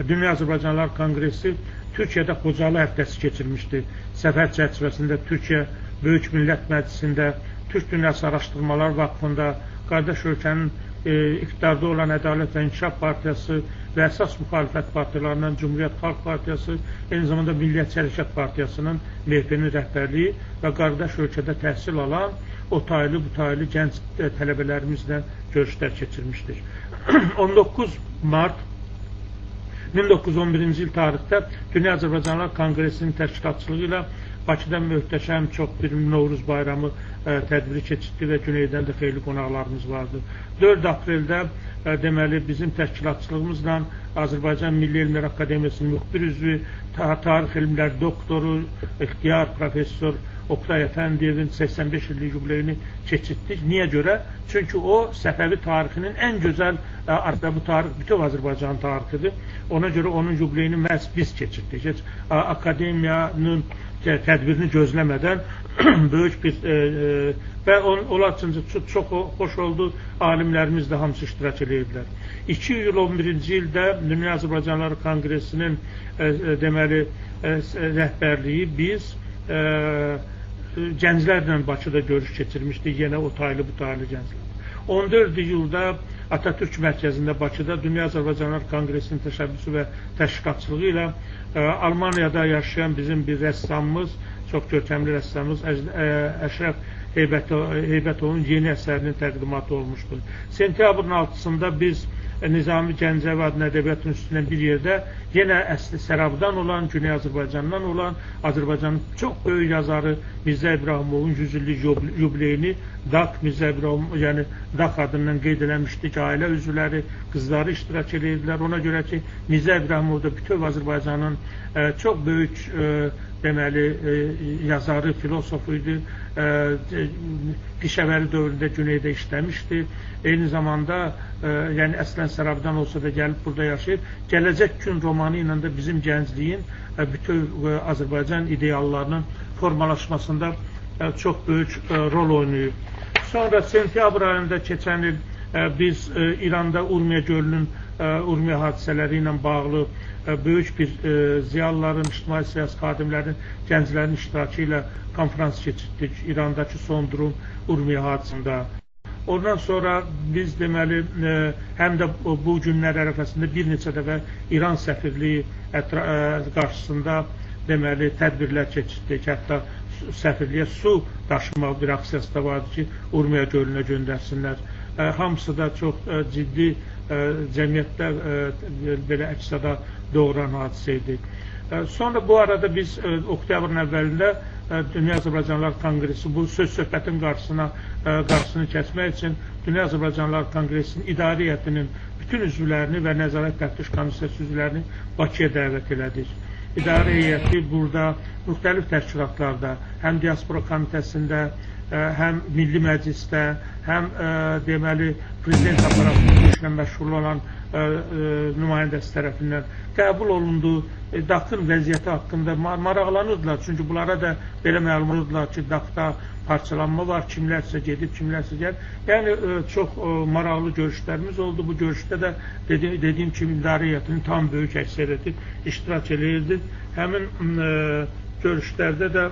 Dünya Azərbaycanlılar Konqresi Türkiyədə Xocalı həftəsi keçirmişdi. Səfər çərçivəsində Türkiyə Böyük Millət Məclisində, Türk Dünyası Araşdırmalar Vakfında, qardaş ölkənin iqtidarda olan Ədalət və İnkişaf Partiyası və əsas müxalifət partiyalarından Cumhuriyyət Xalq Partiyası, eyni zamanda Milliyətçi Hərəkat Partiyasının MHP-nin rəhbərliyi və qardaş ölkədə təhsil alan o taylı, bu taylı gənc tələbələrimizlə görüşlər keçirmişdik. 19 mart 1911-ci il tarixdə Dünya Azərbaycanlılar Konqresinin təşkilatçılığı ilə Bakıda möhtəşəm çox bir Novruz bayramı tədbiri keçirdi və Güneydən də xeyli qonaqlarımız vardı. 4 apreldə deməli bizim təşkilatçılığımızla Azərbaycan Milli Elmlər Akademiyasının müxbir üzvü, tarix elmlər doktoru, ixtiyar professor Oqtay Əfəndiyevin 85 illik yubileyini keçirtdik. Niyə görə? Çünki o Səfəvi tarixinin ən gözəl, bu tarix bütün Azərbaycanın tarixidir. Ona görə onun yubileyini məhz biz keçirtdik. Heç akademiyanın tədbirini gözləmədən böyük bir və onlar üçün çox xoş oldu. Alimlərimiz də hamısı iştirak edirdilər. 2 iyul 11-ci ildə Dünya Azərbaycanlıları Konqresinin deməli rəhbərliyi biz gənclərlə Bakıda görüş keçirmişdik, yenə o taylı bu taylı gənclər. 14 iyulda Atatürk Mərkəzində Bakıda Dünya Azərbaycanlılar Konqresinin təşəbbüsü və təşkilatçılığı ilə Almaniyada yaşayan bizim bir rəssamımız, çox görkəmli rəssamımız Əşrəf Heybətovun yeni əsərinin təqdimatı olmuşdu. Sentyabrın 6-sında biz Nizami Gəncəvi adına Ədəbiyyat İnstitutundan bir yerdə yenə əsli Sərabdan olan, Güney Azərbaycandan olan, Azərbaycanın çox böyük yazarı Mirzə İbrahimovun 100 illik yubileyini DAK Mirzə İbrahimov, yəni DAK adından qeyd eləmişdik. Ailə üzvləri, qızları iştirak edirdilər. Ona görə ki, Mirzə İbrahimov da bütöv Azərbaycanın çox böyük deməli yazarı, filosofu idi. Pişəvəri dövründə Güneydə işləmişdi. Eyni zamanda, yəni əslən Sərabdan olsa da gəlib burada yaşayıb. Gələcək gün romanı ilə də bizim gəncliyin bütöv Azərbaycan ideallarının formalaşmasında çox böyük rol oynayıb. Sonra sentyabr ayında keçən il biz İranda Urmiya gölünün Urmiya hadisələri ilə bağlı böyük bir ziyalıların, ictimai siyasi xadimlərin, gənclərin iştirakı ilə konfrans keçirdik İrandakı son durum Urmiya hadisəsində. Ondan sonra biz deməli həm də bu günlər ərəfəsində bir neçə dəfə İran səfirliyi qarşısında deməli tədbirlər keçirdik. Hətta səfirliyə su daşıma bir aksiyası da vardı ki, Urmiya gölünə göndərsinlər. Hamısı da çox ciddi cəmiyyətdə belə əks-səda doğuran hadisə idi. Sonra bu arada biz oktyabrın əvvəlində Dünya Azərbaycanlılar Konqresi bu söz-söhbətin qarşısını kəsmək üçün Dünya Azərbaycanlılar Konqresinin idarə heyətinin bütün üzvlərini və Nəzarət Təftiş Komissiyası üzvlərini Bakıya dəvət elədik. İdarə heyəti burada müxtəlif təşkilatlarda, həm Diaspora Komitəsində, həm Milli Məclisdə, həm deməli Prezident aparatının bu işlə məşğul olan nümayəndəsi tərəfindən qəbul olundu. DAK-ın vəziyyəti haqqında maraqlanırdılar. Çünki bunlara da belə məlumat oldular ki, DAK-da parçalanma var, kimlərsə gedib, kimlərsə gəlib. Yəni çox maraqlı görüşlərimiz oldu. Bu görüşdə də dediyim kimi idarə heyətinin tam böyük əksəriyyəti iştirak eləyirdi. Həmin görüşlərdə də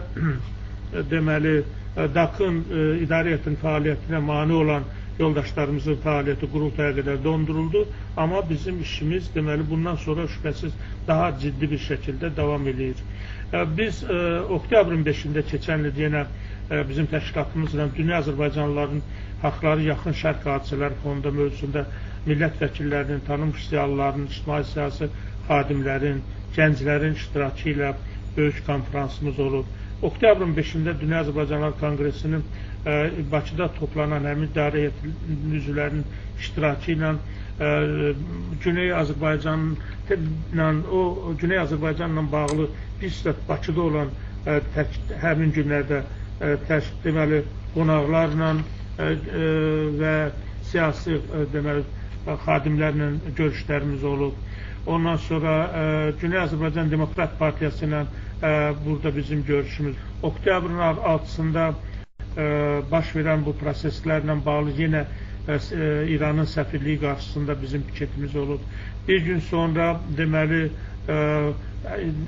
deməli DAK-ın idarə heyətinin fəaliyyətinə mane olan yoldaşlarımızın fəaliyyəti qurultaya qədər donduruldu. Amma bizim işimiz deməli bundan sonra şübhəsiz daha ciddi bir şəkildə davam eləyir. Biz oktyabrın 5-də keçən il yenə bizim təşkilatımızla Dünya Azərbaycanlıların Haqları Yaxın Şərq Hadisələri Fondu mövzusunda millət vəkillərinin, tanınmış ziyalılarının, ictimai siyasi xadimlərin, gənclərin iştirakı ilə böyük konfransımız olub. Oktyabrın 5-də Dünya Azərbaycanlılar Konqresinin Bakıda toplanan həmin idarə heyətinin üzvlərinin iştirakı ilə Güney Azərbaycanla Güney Azərbaycanla bağlı bir sıra Bakıda olan həmin günlərdə deməli qonaqlarla və siyasi deməli xadimlərlə görüşlərimiz olub. Ondan sonra Güney Azərbaycan Demokrat Partiyası ilə burada bizim görüşümüz. Oktyabrın 6-sında baş verən bu proseslərlə bağlı yenə İranın səfirliyi qarşısında bizim piketimiz olub. Bir gün sonra deməli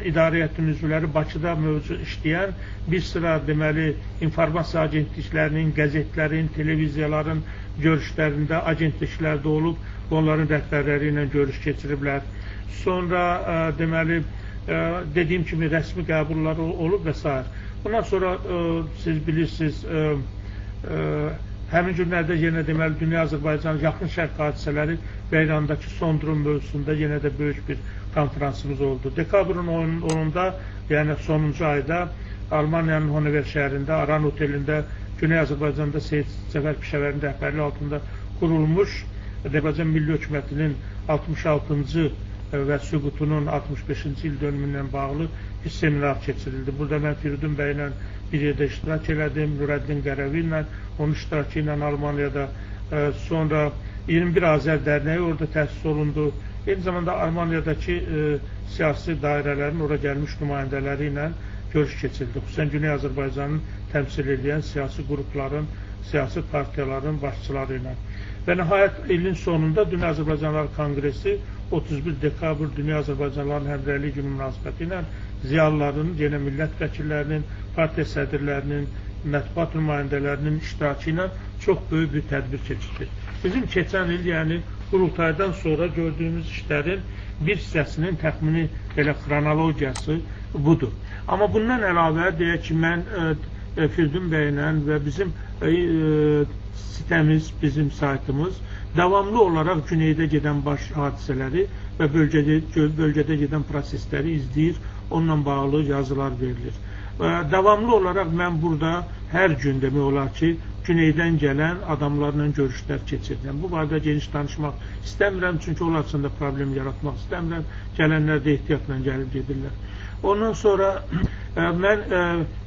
idarə heyətinin üzvləri Bakıda mövcud işləyən bir sıra deməli informasiya agentliklərinin, qəzetlərin, televiziyaların görüşlərində, agentliklərdə olub, onların rəhbərləri ilə görüş keçiriblər. Sonra deməli dediyim kimi rəsmi qəbullar olub və s. Bundan sonra siz bilirsiniz, həmin günlərdə yenə deməli Dünya Azərbaycan Yaxın Şərq hadisələri və İrandakı son durum mövzusunda yenə də böyük bir konfransımız oldu. Dekabrın 10-unda, yəni sonuncu ayda Almaniyanın Honever şəhərində, Aran otelində Güney Azərbaycanda Seyid Cəfər Pişəvərinin rəhbərliyi altında qurulmuş Azərbaycan Milli Hökumətinin 66-cı və süqutunun 65-ci il dönümü ilə bağlı bir seminar keçirildi. Burada mən Firidun bəy ilə bir yerdə iştirak elədim, Nurəddin Qərəvi ilə, onun iştirakı ilə Almaniyada. Sonra 21 Azər Dərnəyi orada təsis olundu. Eyni zamanda Almaniyadakı siyasi dairələrin ora gəlmiş nümayəndələri ilə görüş keçirildi. Xüsusən Güney Azərbaycanın təmsil edən siyasi qrupların, siyasi partiyaların başçıları ilə. Və nəhayət ilin sonunda Dünya Azərbaycanlılar Konqresi 31 dekabr Dünya Azərbaycanlıların Həmrəylik Günü münasibəti ilə ziyalıların, yenə millət vəkillərinin, partiya sədrlərinin, mətbuat nümayəndələrinin iştirakı ilə çox böyük bir tədbir keçirdi. Bizim keçən il, yəni qurultaydan sonra gördüyümüz işlərin bir hissəsinin təxmini belə xronologiyası budur. Amma bundan əlavə deyək ki, mən Firidun bəylə və bizim sitəmiz, bizim saytımız davamlı olaraq Güneydə gedən baş hadisələri və bölgədə gedən prosesləri izləyir, onunla bağlı yazılar verilir. Davamlı olaraq mən burada hər gün demək olar ki, Güneydən gələn adamlarla görüşlər keçirirəm. Bu barədə geniş danışmaq istəmirəm, çünki onlar üçün də problem yaratmaq istəmirəm. Gələnlər də ehtiyatla gəlib gedirlər. Ondan sonra mən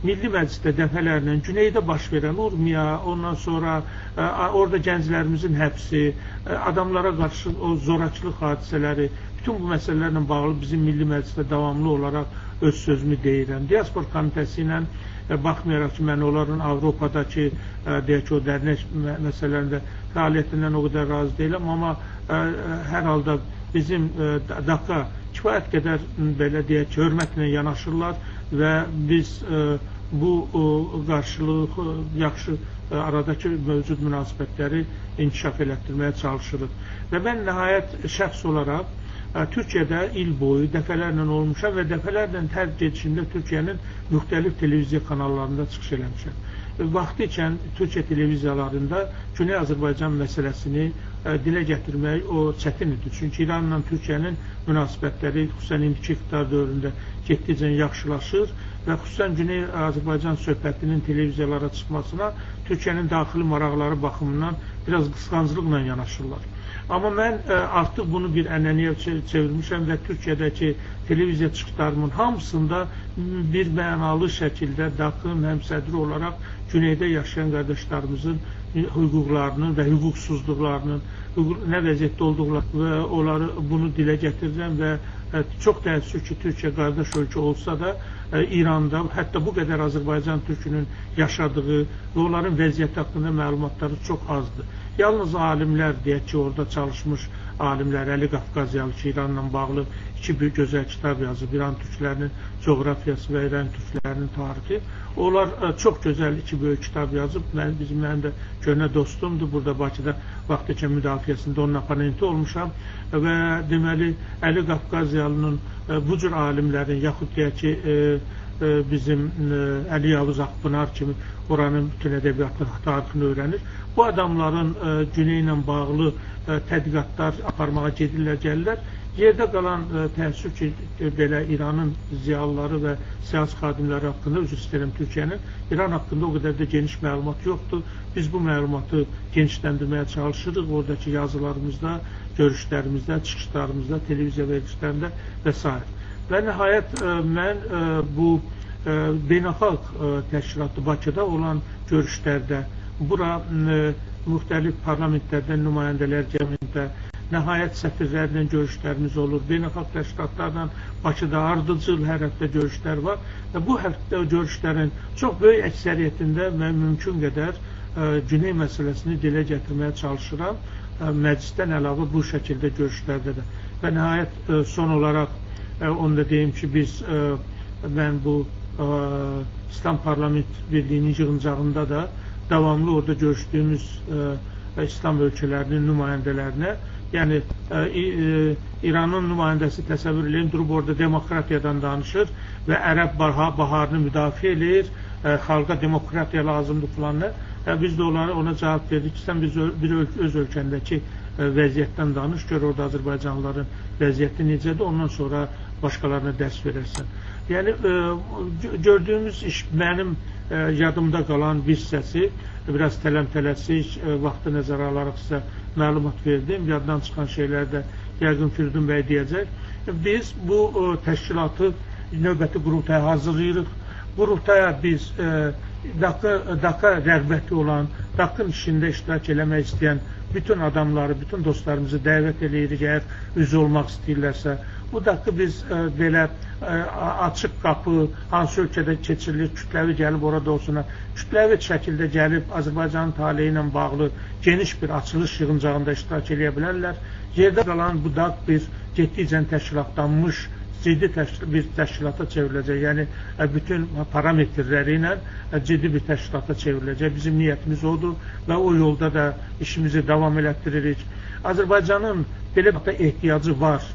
Milli Məclisdə dəfələrlə Güneydə baş verən Urmiya, ondan sonra orada gənclərimizin həbsi, adamlara qarşı o zorakılıq hadisələri, bütün bu məsələlərlə bağlı bizim Milli Məclisdə davamlı olaraq öz sözümü deyirəm. Diaspor komitəsi ilə baxmayaraq ki, mən onların Avropadakı, deyək ki, o dərnək məsələlərində fəaliyyətindən o qədər razı deyiləm, amma hər halda bizim DAQ-a kifayət qədər, belə deyək ki, hörmətlə yanaşırlar və biz bu qarşılığı yaxşı aradakı mövcud münasibətləri inkişaf elətdirməyə çalışırıq. Və mən nəhayət şəxs olaraq Türkiyədə il boyu dəfələrlə olmuşam və dəfələrlə hər gedişimdə Türkiyənin müxtəlif televiziya kanallarında çıxış eləmişəm. Vaxtı ikən Türkiyə televiziyalarında Güney Azərbaycan məsələsini dilə gətirmək o çətin idi. Çünki İranla Türkiyənin münasibətləri xüsusən indiki iqtidar dövründə getdikcə yaxşılaşır və xüsusən Güney Azərbaycan söhbətinin televiziyalara çıxmasına Türkiyənin daxili maraqları baxımından biraz qısqanclıqla yanaşırlar. Amma mən artıq bunu bir ənənəyə çevirmişəm və Türkiyədəki televiziya çıxışlarımın hamısında bir mənalı şəkildə DAQ-ın həmsədri olaraq Güneydə yaşayan qardaşlarımızın hüquqlarının və hüquqsuzluqlarının nə vəziyyətdə olduqlarını və onları bunu dilə gətirirəm və çox təəssüf ki, Türkiyə qardaş ölkə olsa da İranda hətta bu qədər Azərbaycan türkünün yaşadığı və onların vəziyyəti haqqında məlumatları çox azdır. Yalnız alimlər, deyək ki, orada çalışmış alimlər, Əli Qafqazyalı ki, İranla bağlı iki bir gözəl kitab yazıb, İran türklərinin coğrafiyası və İran türklərinin tarixi. Onlar çox gözəl iki böyük kitab yazıb. Mənim də köhnə dostumdur. Burada Bakıda vaxtıkən müdafiəsində onun oponenti olmuşam və deməli Əli Qafqazyalının bu cür alimlərin, yaxud deyək ki, bizim Əli Yavuz Akpınar kimi oranın bütün ədəbiyyatını, tarixini öyrənir. Bu adamların Güney ilə bağlı tədqiqatlar aparmağa gedirlər, gəlirlər. Yerdə qalan təəssüf ki, belə İranın ziyalıları və siyasi xadimləri haqqında, üzr istəyirəm Türkiyənin, İran haqqında o qədər də geniş məlumat yoxdur. Biz bu məlumatı genişləndirməyə çalışırıq. Oradakı yazılarımızda, görüşlərimizdə, çıxışlarımızda, televiziya verilişlərində və s. Və nəhayət mən bu beynəlxalq təşkilatı Bakıda olan görüşlərdə, bura müxtəlif parlamentlərdən nümayəndələr gəlməkdə, nəhayət səfirlərlə görüşlərimiz olur, beynəlxalq təşkilatlarla Bakıda ardıcıl hər həftə görüşlər var və bu həftə görüşlərin çox böyük əksəriyyətində mən mümkün qədər Güney məsələsini dilə gətirməyə çalışıram, məclisdən əlavə bu şəkildə görüşlərdə də. Və nəhayət son olaraq onu da deyim ki, biz, mən bu İslam Parlament Birliyinin yığıncağında da davamlı orada görüşdüyümüz İslam ölkələrinin nümayəndələrinə, yəni İranın nümayəndəsi təsəvvür eləyin, durub orada demokratiyadan danışır və Ərəb baharını müdafiə eləyir, xalqa demokratiya lazımdır filanla. Biz də ona cavab verdik ki, sən bir öz ölkəndəki vəziyyətdən danış, gör orada Azərbaycanlıların vəziyyəti necədir, ondan sonra başqalarına dərs verərsən. Yəni, gördüyümüz iş mənim yadımda qalan bir hissəsi, biraz tələm-tələsik, vaxtı nəzərə alaraq sizə məlumat verdim, yaddan çıxan şeylər də yəqin Firidun bəy deyəcək. Biz bu təşkilatı növbəti qurultaya hazırlayırıq. Qurultaya biz DAQ-a rəğbəti olan, DAQ-ın işində iştirak eləmək istəyən bütün adamları, bütün dostlarımızı dəvət eləyirik, əgər üzv olmaq istəyirlərsə. Bu DAQ-ı biz belə açıq qapı, hansı ölkədə keçirilir, kütləvi gəlib orada olsun, kütləvi şəkildə gəlib Azərbaycanın taleyi ilə bağlı geniş bir açılış yığıncağında iştirak eləyə bilərlər. Yerdə qalan bu DAQ bir getdikcə təşkilatlanmış, ciddi bir təşkilata çevriləcək, yəni bütün parametrləri ilə ciddi bir təşkilata çevriləcək. Bizim niyyətimiz odur və o yolda da işimizi davam elətdiririk. Azərbaycanın belə bir ehtiyacı var.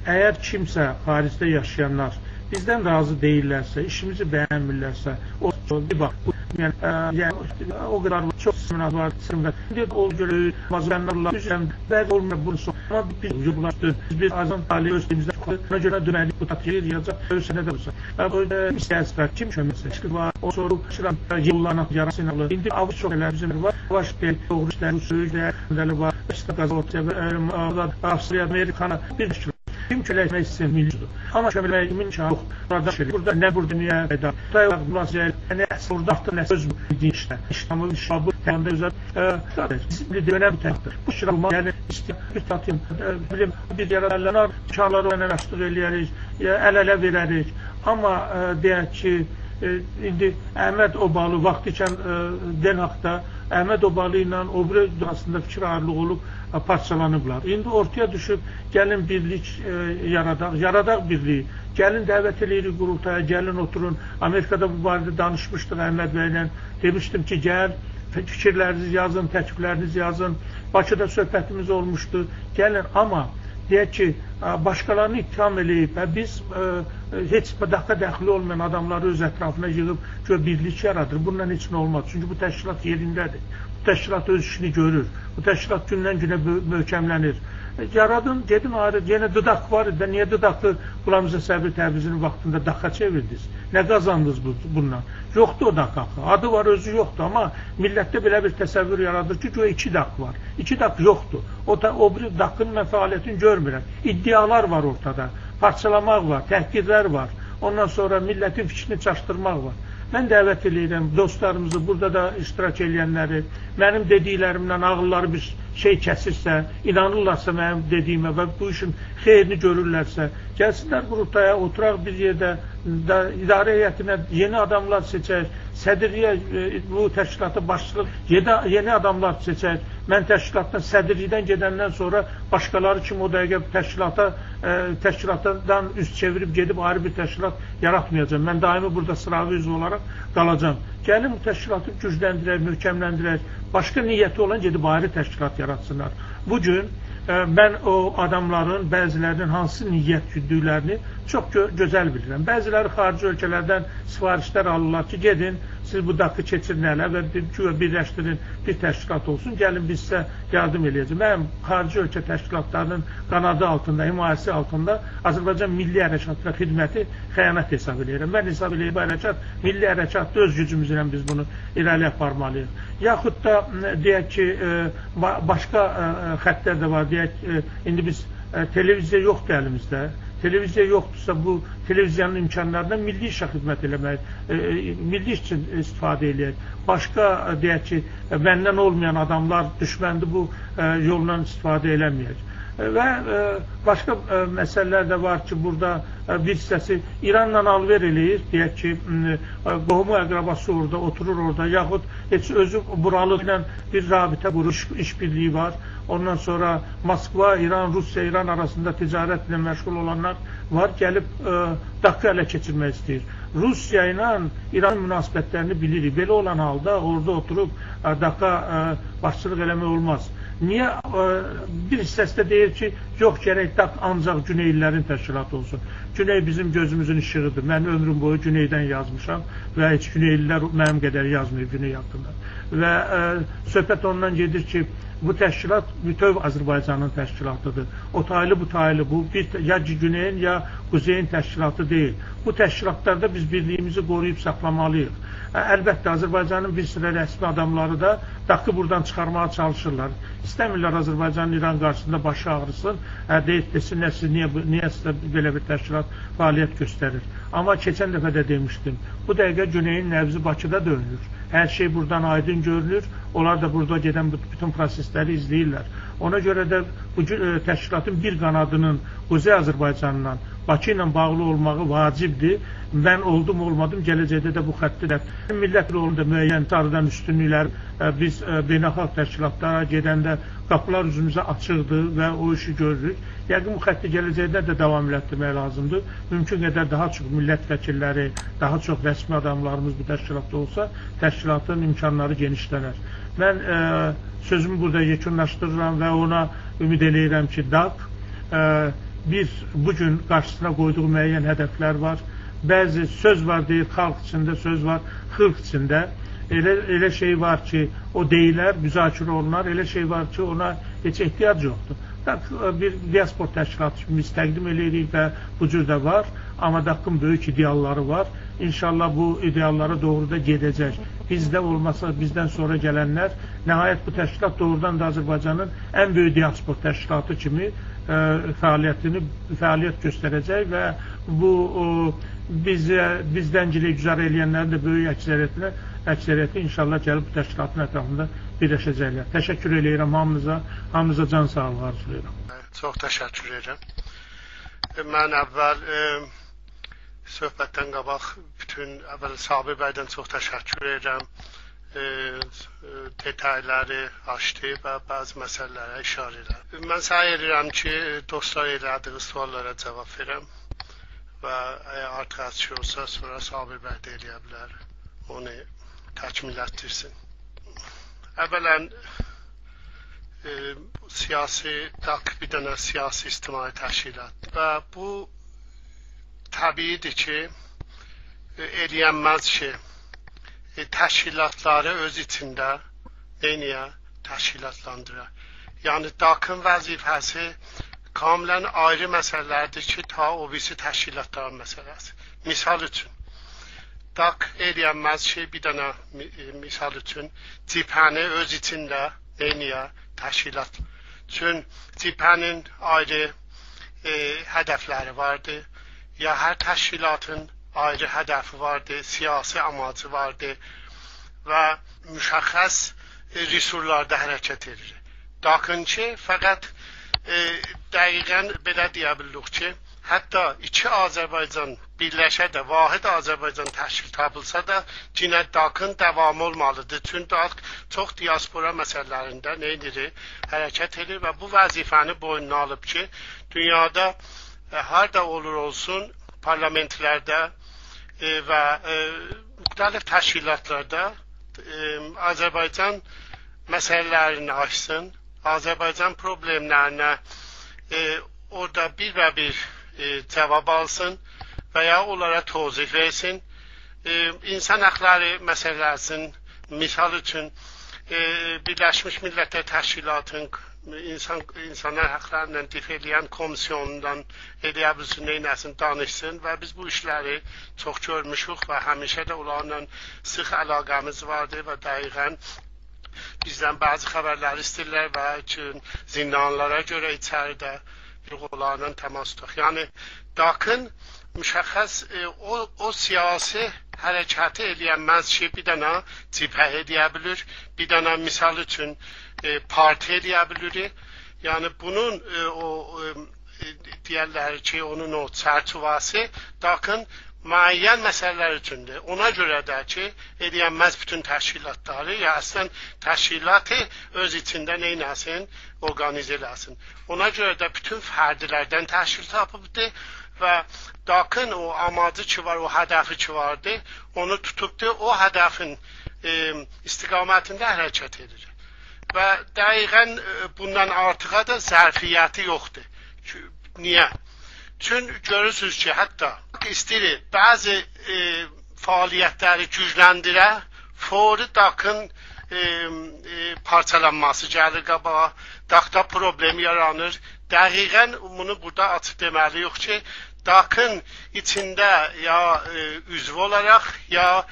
Əgər kimsə xaricdə yaşayanlar Bizdən razı deyirlərsə, işimizi bəyənmirlərsə, o bir bax, yəni o qədər çox münasibət var, sınır. O görə mazbanlarla üzrəm bəzi olmur bunu son. Amma biz yollar biz azan tali özümüzdə ona görə deməli bu tatlı yazacaq öz sənə də olsa. Bu siyasət kim köməksə var, o soru şıram yollarına yarasınlı. İndi av çox elə bizim var. Baş deyil, doğru işlər, sözlər var. İşte qazot və Avstriya, Amerikana bir şey. Kim köləşmək istəyir millidir. Amma köməkləyimin yox. Burada şey, burada nə burada niyə peyda. Nə burada artıq nə söz bu işdə. İslamı şabı təndə özə bizim dönəm tərəfdir. Bu şiralma yəni bir tatım bilim bir yaralarlar çağları araşdırır eləyərik, əl-ələ verərik. Amma deyək ki, indi Əhməd Obalı vaxt ikən Den Haagda Əhməd Obalı ilə o biri arasında fikir ayrılığı olub parçalanıblar. İndi ortaya düşüb gəlin birlik yaradaq, yaradaq birliyi. Gəlin dəvət eləyirik qurultaya, gəlin oturun. Amerikada bu barədə danışmışdıq Əhməd bəylə. Demişdim ki, gəl fikirlərinizi yazın, təkliflərinizi yazın. Bakıda söhbətimiz olmuşdu. Gəlin, amma deyək ki, başqalarını ittiham eləyib və biz heç dəqiqə dəxli olmayan adamları öz ətrafına yığıb ki, birlik yaradır. Bundan heç nə olmaz. Çünki bu təşkilat yerindədir. Bu təşkilat öz işini görür. Bu təşkilat gündən günə möhkəmlənir. Yaradın, gedin ayrı, yenə DDAK var idi. Niyə DDAK-ı Qulamrza Səbri Təbrizinin vaxtında DAK-a çevirdiniz? Nə qazandınız bundan? Yoxdur o DAK axı. Adı var, özü yoxdur. Amma millətdə belə bir təsəvvür yaradır ki, güya 2 DAK var. 2 DAK yoxdur. O bir DAK-ın mən fəaliyyətini görmürəm. İddialar var ortada. Parçalamaq var, təhqirlər var. Ondan sonra millətin fikrini çaşdırmaq var. Mən dəvət eləyirəm dostlarımızı, burada da iştirak eləyənləri, mənim dediklərimdən ağılları bir şey kəsirsə, inanırlarsa mənim dediyimə və bu işin xeyrini görürlərsə, gəlsinlər qurultaya, oturaq bir yerdə, idarə heyətinə yeni adamlar seçək, sədrliyə bu təşkilata başçılıq, yeni adamlar seçək. Mən təşkilatdan, sədrlikdən gedəndən sonra başqaları kimi o dəqiqə təşkilatdan üz çevirib gedib ayrı bir təşkilat yaratmayacağam. Mən daimi burada sıravi üzv olaraq qalacağam. Gəlin bu təşkilatı gücləndirək, möhkəmləndirək. Başqa niyyəti olan gedib ayrı təşkilat yaratsınlar. Bugün mən o adamların bəzilərinin hansı niyyət güddüklərini çox gözəl bilirəm. Bəziləri xarici ölkələrdən sifarişlər alırlar ki, gedin, siz bu DAK-ı keçirin ələ və birləşdirin, bir təşkilat olsun, gəlin biz sizə yardım eləyəcək. Mənim xarici ölkə təşkilatlarının qanadı altında, himayəsi altında Azərbaycan Milli Hərəkatına xidməti xəyanət hesab eləyirəm. Mən hesab eləyirəm, bu hərəkat, milli hərəkatda öz gücümüzlə biz bunu irəli aparmalıyıq. Yaxud da deyək ki, başqa xəttlər də var. Deyək, indi biz televiziya yoxdur əlimizdə. Televiziya yoxdursa bu televiziyanın imkanlarından milli işə xidmət eləmək, milli iş üçün istifadə eləyək. Başqa deyək ki, məndən olmayan adamlar düşməndir, bu yolla istifadə eləməyək. Və başqa məsələlər də var ki, burada bir hissəsi İranla alver eləyir, deyək ki, qohumu əqrabası orada, oturur orada, yaxud heç özü buralı ilə bir rabitə qurur, işbirliyi var. Ondan sonra Moskva, İran, Rusiya, İran arasında ticarətlə məşğul olanlar var, gəlib DAK-ı ələ keçirmək istəyir. Rusiya ilə İranın münasibətlərini bilirik. Belə olan halda orada oturub DAK-a başçılıq eləmək olmaz. Niyə bir hissəsi də deyir ki, yox, gərək DAK ancaq Güneylilərin təşkilatı olsun. Güney bizim gözümüzün işığıdır. Mən ömrüm boyu Güneydən yazmışam və heç Güneylilər mənim qədər yazmayıb Güney haqqında. Və söhbət ondan gedir ki, bu təşkilat bütöv Azərbaycanın təşkilatıdır. O taylı, bu taylı, bu bir, ya Güneyin, ya Kuzeyin təşkilatı deyil. Bu təşkilatlarda biz birliyimizi qoruyub saxlamalıyıq. Əlbəttə, Azərbaycanın bir sıra rəsmi adamları da DAK-ı buradan çıxarmağa çalışırlar. İstəmirlər Azərbaycanın İran qarşısında başı ağrısın, deyib desinlər, siz niyə sizə belə bir təşkilat fəaliyyət göstərir. Amma keçən dəfə də demişdim, bu dəqiqə Güneyin nəbzi Bakıda dönülür. Hər şey buradan aydın görünür, onlar da burada gedən bütün prosesləri izləyirlər. Ona görə də bu təşkilatın bir qanadının Quzey Azərbaycanla, Bakı ilə bağlı olmağı vacibdir. Mən oldum, olmadım, gələcəkdə də bu xətti də millət rolunda müəyyən sarıdan üstünlüklər biz beynəlxalq təşkilatlara gedəndə qapılar üzümüzə açıqdır və o işi görürük. Yəqin bu xətti gələcəkdə də davam elətdirmək lazımdır. Mümkün qədər daha çox millət vəkilləri, daha çox rəsmi adamlarımız bu təşkilatda olsa, təşkilatın imkanları genişlənər. Mən sözümü burada yekunlaşdırıram və ona ümid eləyirəm ki, DAK bir bugün qarşısına qoyduğu müəyyən hədəflər var. Bəzi söz var deyir, xalq içində söz var, xalq içində. Elə şey var ki, o deyilər, müzakirə olunar, elə şey var ki, ona heç ehtiyac yoxdur. Bir diaspor təşkilatı kimi biz təqdim eləyirik və bu cür də var. Amma DAQ-ın böyük idealları var. İnşallah bu ideallara doğru da gedəcək. Bizdə olmasa bizdən sonra gələnlər, nəhayət bu təşkilat doğrudan da Azərbaycanın ən böyük diaspor təşkilatı kimi fəaliyyət göstərəcək və bu bizdən güzar eləyənlərin də böyük əksəriyyəti inşallah gəlib bu təşkilatın ətrafında birləşəcəklər. Təşəkkür eləyirəm hamınıza, hamınıza can sağlığı arzulayıram. Çox təşəkkür edirəm. Mən əvvəl söhbətdən qabaq bütün əvvəl Sabir bəydən çox təşəkkür edirəm. Detayları açdı və bəzi məsələlərə işarə edirəm. Mən səy edirəm ki, dostlar elədiyi suallara cavab verəm və əgər artıq açıq olsa, sonra Sabir bəy də eləyə bilər, onu təkmilləşdirsin. Əvvələn, siyasi, DAQ bir dənə siyasi ictimai təşkilat və bu təbiidir ki, eləyənməz ki, təşkilatları öz içində neyniyə təşkilatlandıra. Yəni, DAQ-ın vəzifəsi kamilən ayrı məsələlərdir ki, ta o birisi təşkilatların məsələsi. Misal üçün, DAQ eləyənməz ki, bir dənə misal üçün, cibhəni öz içində neyniyə təşkilat. Çünki cibhənin ayrı hədəfləri vardır, ya hər təşkilatın ayrı hədəfi vardır, siyasi amacı vardır və müşəxəs resurslarda hərəkət edir. DAQ-ın ki, fəqət dəqiqən belə deyə bilirik ki, hətta iki Azərbaycan birləşə də, vahid Azərbaycan təşkil tapılsa da, yenə DAQ-ın davamı olmalıdır. Çünki DAQ çox diaspora məsələlərində nə edir? Hərəkət edir və bu vəzifəni boynuna alıb ki, dünyada harda olur olsun, parlamentlərdə və müxtəlif təşkilatlarda Azərbaycan məsələlərini açsın, Azərbaycan problemlərinə orada bir və bir cavab alsın və ya onlara tozih versin. İnsan haqları məsələsinin, misal üçün Birləşmiş Millətlər Təşkilatının insanlar haqlarla dif eləyən komisyonundan eləyə bilsin, neynəsin, danışsın və biz bu işləri çox görmüşük və həmişə də onlarla sıx əlaqəmiz vardır və dəqiqən bizdən bəzi xəbərləri istəyirlər və üçün zindanlara görə içəridə onlarla təmas tutaq. Yəni, DAQ-ın müşəxəs o siyasi hərəkəti eləyənməz ki, bir dənə cibhə eləyə bilir, bir dənə misal üçün parti eləyə bilir. Yəni, bunun o deyərlər ki, onun o çərçivəsi DAQ-ın müəyyən məsələlər üçündür. Ona görə də ki, eləyənməz bütün təşkilatları, ya əslən təşkilatı öz içində neynəsin, organizə eləsin. Ona görə də bütün fərdilərdən təşkil tapıbdır və DAQ-ın o amacı ki var, o hədəfi ki vardı, onu tutubdur, o hədəfin istiqamətində hərəkət edir. Və dəqiqən bundan artığa da zərfiyyəti yoxdur. Niyə? Çünki görürsünüz ki, hətta istəyir bəzi fəaliyyətləri gücləndirə, fori DAQ-ın parçalanması gəlir qabağa, DAQ-da problem yaranır. Dəqiqən bunu burada açıq deməli yox ki, DAQ-ın içində ya üzv olaraq, ya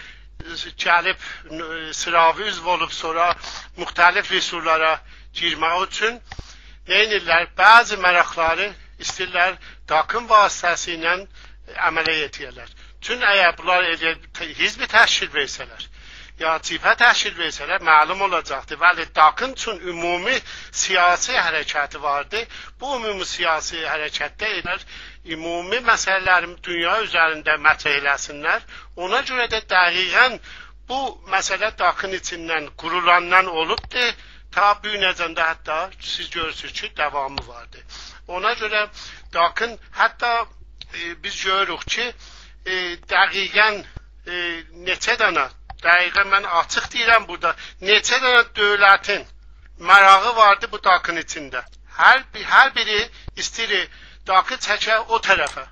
gəlib sıravi üzv olub sonra müxtəlif resurslara girmək üçün neynirlər? Bəzi maraqları istəyirlər DAQ-ın vasitəsi ilə əmələ yetirlər. Çünki əgər bunlar hizbi təşkil versələr, ya cibhə təşkil versələr, məlum olacaqdır. Bəli, DAQ-ın üçün ümumi siyasi hərəkəti vardı. Bu ümumi siyasi hərəkətdə edər, ümumi məsələlərin dünya üzərində mətrəh eləsinlər. Ona görə də dəqiqən bu məsələ DAQ-ın içindən qurulandan olubdur. Ta bu günəcəndə hətta siz görürsünüz ki, davamı vardı. Ona görə DAQ-ın hətta biz görürük ki, dəqiqən neçə dənə, dəqiqən mən açıq deyirəm burada, neçə dənə dövlətin marağı vardı bu DAQ-ın içində. Hər biri istəyir DAQ-ı çəkə o tərəfə.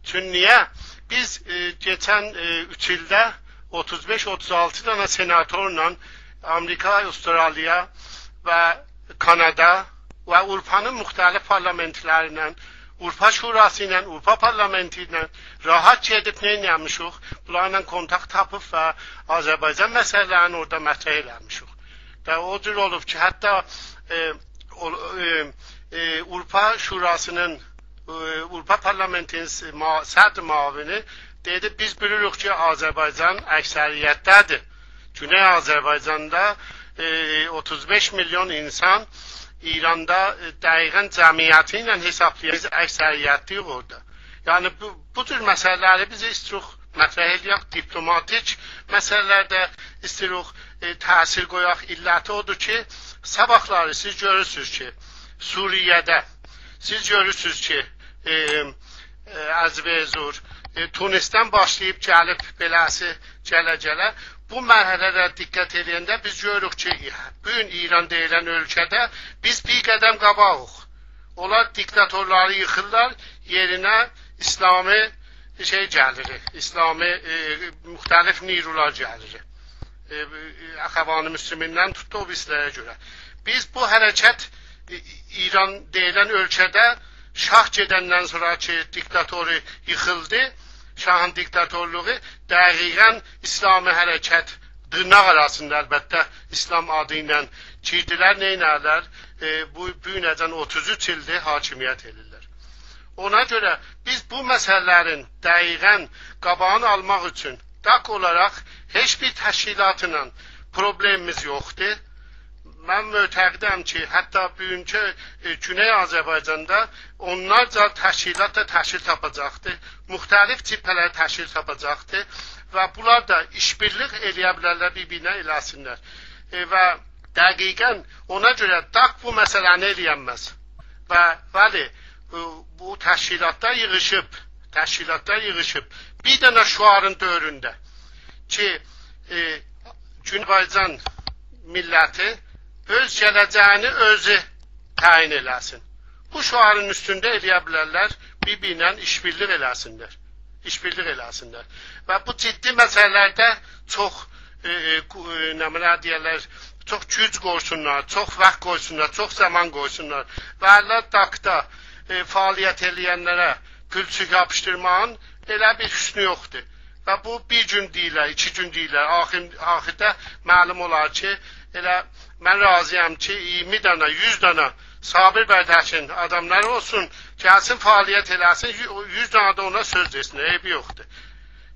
Çünki niyə? Biz keçən 3 ildə 35-36 dənə senatorla Amerika, Avstraliya və Kanada və Avropanın müxtəlif parlamentləri ilə, Avropa Şurası ilə, Avropa Parlamenti ilə rahat gedib nə eləmişik? Bunlarla kontakt tapıb və Azərbaycan məsələlərini orada mətrəh eləmişik. Və o cür olub ki, hətta Avropa Şurasının, Avropa Parlamentinin sədr müavini dedi, biz bilirik ki, Azərbaycan əksəriyyətdədir. Güney Azərbaycanda 35 milyon insan İranda dəqiqən cəmiyyəti ilə hesablayır, biz əksəriyyətliyik orada. Yəni, bu cür məsələləri biz istiruq mətrəh eləyək, diplomatik məsələlərdə istiruq təsir qoyaq. İlləti odur ki, sabahları siz görürsünüz ki, Suriyyədə, siz görürsünüz ki, Əzbəzur, Tunisdən başlayıb gəlib beləsi gələ-gələ, bu mərhələdə diqqət eləyəndə biz görürük ki, bugün İran deyilən ölkədə biz bir qədəm qabağıq. Onlar diktatorları yıxırlar, yerinə İslami şey gəlir, İslami müxtəlif nirular gəlir. Əxəvanı Müslümindən tutdu o birislərə görə. Biz bu hərəkət İran deyilən ölkədə şah gedəndən sonra ki, diktatoru yıxıldı, şahın diktatorluğu dəqiqən İslami hərəkət dırnaq arasında əlbəttə İslam adı ilə girdilər, neynərlər? Bu günəcən 33 ildir hakimiyyət edirlər. Ona görə biz bu məsələlərin dəqiqən qabağını almaq üçün DAK olaraq heç bir təşkilatla problemimiz yoxdur. Mən mötəqidəm ki, hətta bugünkü Güney Azərbaycanda onlarca təşkilat da təşkil tapacaqdır, müxtəlif cibhələr təşkil tapacaqdır və bunlar da işbirlik eləyə bilərlər, bir-birinə eləsinlər. Və dəqiqən ona görə DAK bu məsələni eləyənməz. Və bəli, bu təşkilatlar yığışıb, bir dənə şüarın dövründə ki, Azərbaycan milləti öz gələcəyini özü təyin eləsin. Bu şüarın üstündə eləyə bilərlər, bir-birinə işbirlik eləsinlər. İşbirlik eləsinlər. Və bu ciddi məsələlərdə çox, nə deyərlər, çox güc qoysunlar, çox vaxt qoysunlar, çox zaman qoysunlar. Və ələ DAK-da fəaliyyət eləyənlərə pülçük yapışdırmağın elə bir hüsnü yoxdur. Və bu bir gün deyirlər, iki gün deyirlər. Axirdə məlum olar ki, elə mən razıyam ki, 20 dənə, 100 dənə Sabir Bərdəkin adamları olsun, gəlsin fəaliyyət eləsin, 100 dənə də ona söz desin, eybi yoxdur.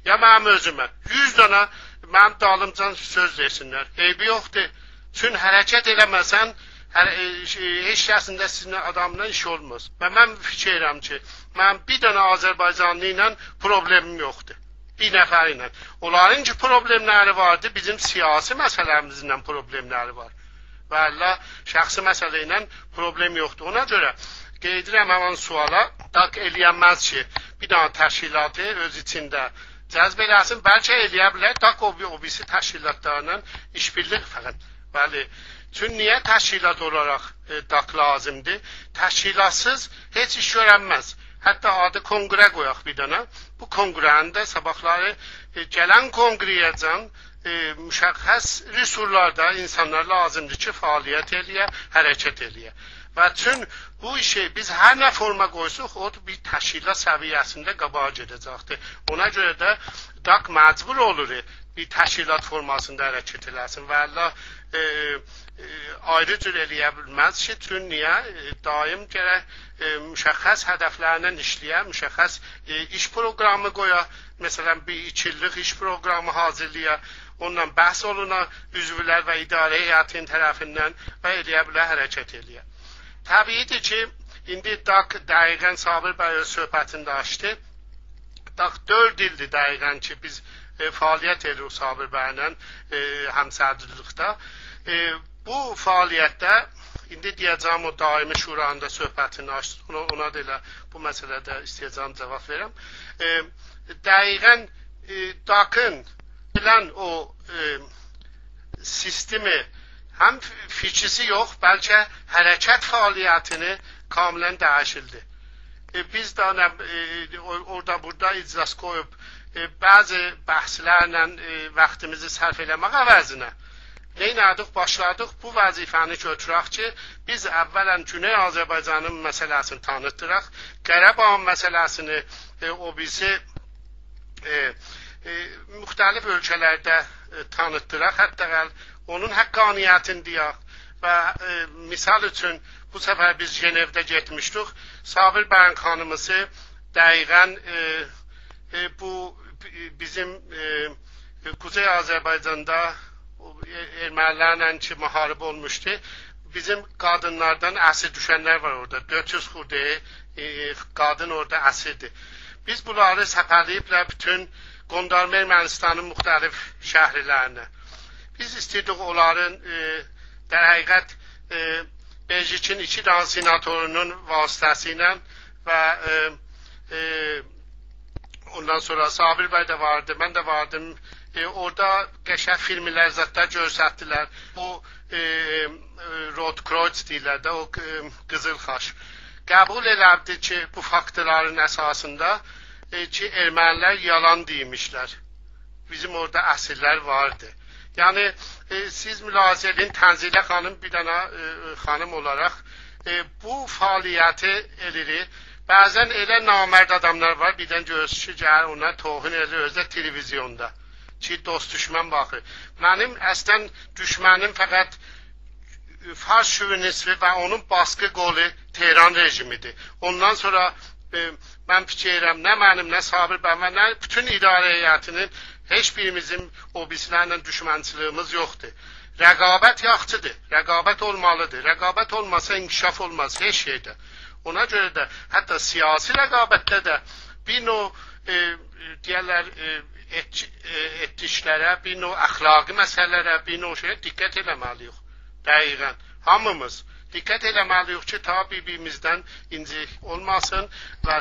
Ya mənim özümə, 100 dənə mənim dalımcan söz desinlər, eybi yoxdur. Çünki hərəkət eləməsən, heç kəsin də sizin adamla iş olmaz. Və mən fikirəm ki, mənim bir dənə Azərbaycanlı ilə problemim yoxdur. Bir nəfər ilə. Onların ki problemləri vardı, bizim siyasi məsələmizlə problemləri var. Və Allah şəxsi məsələ ilə problem yoxdur. Ona görə qeyd edirəm həmin suala, DAK eləyənməz ki, bir dənə təşkilatı öz içində cəzb eləsin, bəlkə eləyə bilər, DAK o birisi təşkilatlarla işbirlik fəqət. Bəli, çünki niyə təşkilat olaraq DAK lazımdır? Təşkilatsız heç iş görənməz. Hətta adı konqrə qoyaq bir dənə. Bu konqrənin də sabahları gələn konqrəyəcən müşəxəs resurlarda insanlar lazımdır ki, fəaliyyət eləyə, hərəkət eləyə. Və çün bu işi biz hər nə forma qoysuq, o bir təşkilat səviyyəsində qabağa gedəcəkdir. Ona görə də DAK məcbur olur bir təşkilat formasında hərəkət eləsin və Allah ayrı cür eləyə bilməz ki, çün niyə? Daim gərək müşəxəs hədəflərlə işləyə, müşəxəs iş proqramı qoya, məsələn, bir 2 illik iş proqramı hazırlaya, onunla bəhs oluna üzvlər və idarə heyətinin tərəfindən və eləyə bilər, hərəkət eləyə. Təbiidir ki, indi DAK dəqiqən Sabir bəy öz söhbətində açdı. DAK 4 ildir dəqiqən ki, biz fəaliyyət edirik Sabir bəylə həmsədrlikdə. Bu fəaliyyətdə, indi deyəcəm o daimi şuranın da söhbətini açdı, ona da elə bu məsələdə istəyəcəm cavab verəm. Dəqiqən DAK-ın bilən o sistemi həm fikrisi yox, bəlkə hərəkət fəaliyyətini kamilən dəyişildi. Biz də orada burada iclas qoyub bəzi bəhslərlə vaxtımızı sərf eləmək əvəzinə neynədik, başladıq bu vəzifəni götürək ki, biz əvvələn Güney Azərbaycanın məsələsini tanıtdıraq, Qarabağın məsələsini o bizi müxtəlif ölkələrdə tanıtdıraq, hətta onun həqqaniyyətini deyək və misal üçün bu səfər biz Jenevdə getmişdik, Sabir bəyin xanımısı dəqiqən bu bizim Kuzey Azərbaycanda ermənilərlə ki, müharibə olmuşdu. Bizim qadınlardan əsir düşənlər var orada. 400 xurdeyi qadın orada əsirdir. Biz bunları səpələyiblər bütün Qondarma Ermənistanın müxtəlif şəhərlərinə. Biz istəyirdik onların در həqiqət Beljikin 2 dənə senatorunun vasitəsilə və ondan sonra Sabir bəy də vardı, mən də vardım. Orada qəşəng filmlər, zətlər göstərdilər. Bu Rotkreuz deyirlər də, o qızıl xaç. Qəbul elədi ki, bu faktların əsasında ki, ermənilər yalan deymişlər. Bizim orada əsirlər vardı. Yəni, siz mülahizə edin, Tənzilə xanım bir dənə xanım olaraq bu fəaliyyəti eləyirik. Bəzən elə namərd adamlar var, birdən görürsünüz ki, gəlir onlar toxun eləyir özü də televizyonda ki, dost düşmən baxır. Mənim əslən düşmənim fəqət fars şovinizmi və onun baskı qolu Tehran rejimidir. Ondan sonra mən fikirləyirəm, nə mənim, nə Sabir bəy və nə bütün idarə heyətinin heç birimizin o birislərlə düşmənçiliyimiz yoxdur. Rəqabət yaxşıdır, rəqabət olmalıdır. Rəqabət olmasa inkişaf olmaz heç şeydə. Ona görə də hətta siyasi rəqabətdə də bir növ deyərlər etdiklərə, bir növ əxlaqi məsələlərə, bir növ şeyə diqqət eləməliyik. Dəqiqən, hamımız diqqət eləməliyik ki, ta bir-birimizdən incik olmasın və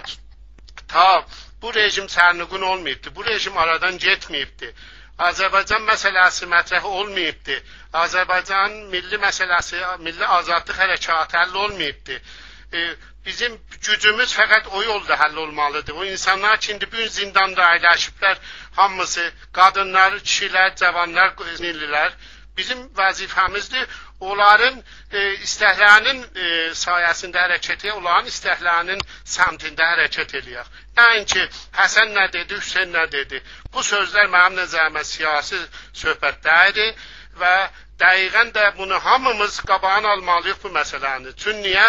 ta bu rejim sərnüqün olmayıbdır, bu rejim aradan getməyibdir. Azərbaycan məsələsi mətrəh olmayıbdır. Azərbaycan milli məsələsi, milli azadlıq hərəkatı həll olmayıbdır. Bizim gücümüz fəqət o yolda həll olmalıdır. O insanlar ki, indi bu gün zindanda əyləşiblər, hamısı, qadınlar, kişilər, cavanlar, millilər. Bizim vəzifəmizdir onların istəklərinin sayəsində hərəkət edək, onların istəklərinin səmtində hərəkət eləyək. Nəinki Həsən nə dedi, Hüseyn nə dedi. Bu sözlər mənim nəzərimə siyasi söhbətlərdir və dəqiqən də bunu hamımız qabağını almalıyıq bu məsələni. Çünki niyə?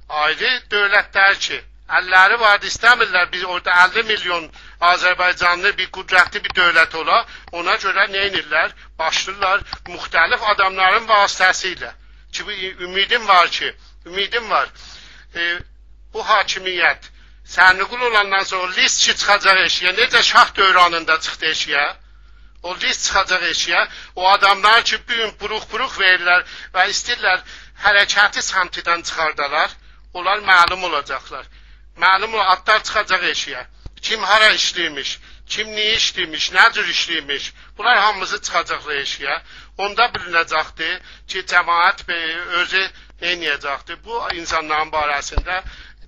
Ayrı dövlətlər ki, əlləri vardı, istəmirlər biz orada 50 milyon Azərbaycanlı bir qüdrətli bir dövlət ola, ona görə nə edirlər? Başlayırlar müxtəlif adamların vasitəsilə. Ki, bu ümidim var ki, ümidim var. Bu hakimiyyət sərnüqul olandan sonra list ki çıxacaq eşiyə, necə şah dövranında çıxdı eşiyə, o list çıxacaq eşiyə, o adamlar ki, bu gün buruq-buruq verirlər və istəyirlər hərəkəti samtidən çıxardalar, onlar məlum olacaqlar. Məlum adlar çıxacaq eşiyə. Kim hara işləyirmiş, kim niyə işləyirmiş, nə cür işləyirmiş, bunlar hamısı çıxacaqlar eşiyə. Onda bilinəcəkdir ki, cəmaət özü nə eləyəcəkdir? Bu insanların barəsində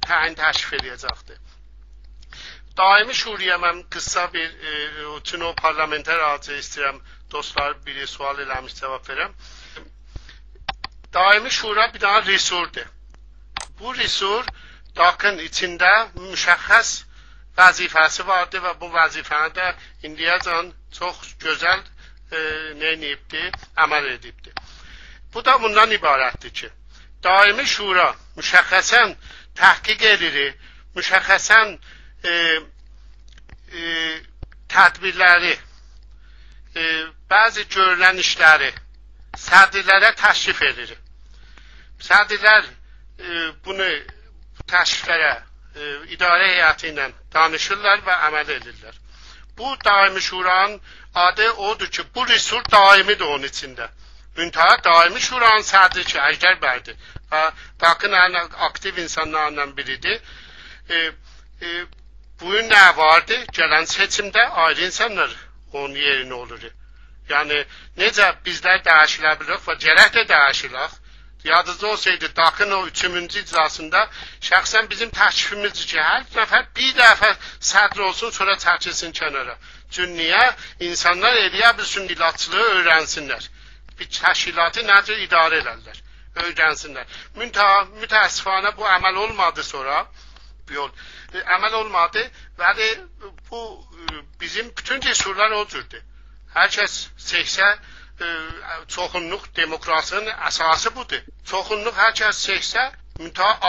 təyin təşrif eləyəcəkdir. Daimi Şuraya mən qısa bir, üçün o parlamenter acı istəyirəm, dostlar biri sual eləmiş, cavab verəm. Daimi Şura bir daha resurdur. Bu resur DAQ-ın içində müşəxəs vəzifəsi vardı və bu vəzifəni də indiyəcən çox gözəl nə edibdir, əməl edibdir. Bu da bundan ibarətdir ki, Daimi Şura müşəxəsən təhqiq edilir, müşəxəsən tədbirləri, bəzi görülən işləri sədrlərə təşrif edilir. Sədrlər bunu təşriflərə idarə heyəti ilə danışırlar və əməl edirlər. Bu Daimi Şuranın adı odur ki, bu resurs daimidir onun içində. Müntaha Daimi Şuranın sədri ki, Əjdər bəydir və DAQ-ın ən aktiv insanlarından biridir. Bugün nə vardı? Gələn seçimdə ayrı insanlar onun yerinə olur. Yəni, necə bizlər dəyişilə bilirik və gərək də dəyişirik. Yadınızda olsaydı, DAK-ın o 3-cü iclasında şəxsən bizim təklifimizdir ki, hər nəfər bir dəfə sədr olsun, sonra çəkilsin kənara. Çünki niyə? İnsanlar eləyə bilsin, ilatçılığı öyrənsinlər. Bir təşkilatı necə idarə edərlər, öyrənsinlər. Mütəəssifanə bu əməl olmadı sonra. Yol. Əməl olmadı, bəli, bu bizim bütün cəsurlar o cürdür. Hər kəs seçsə, çoxunluq demokrasinin əsası budur. Çoxunluq hər kəs seçsə,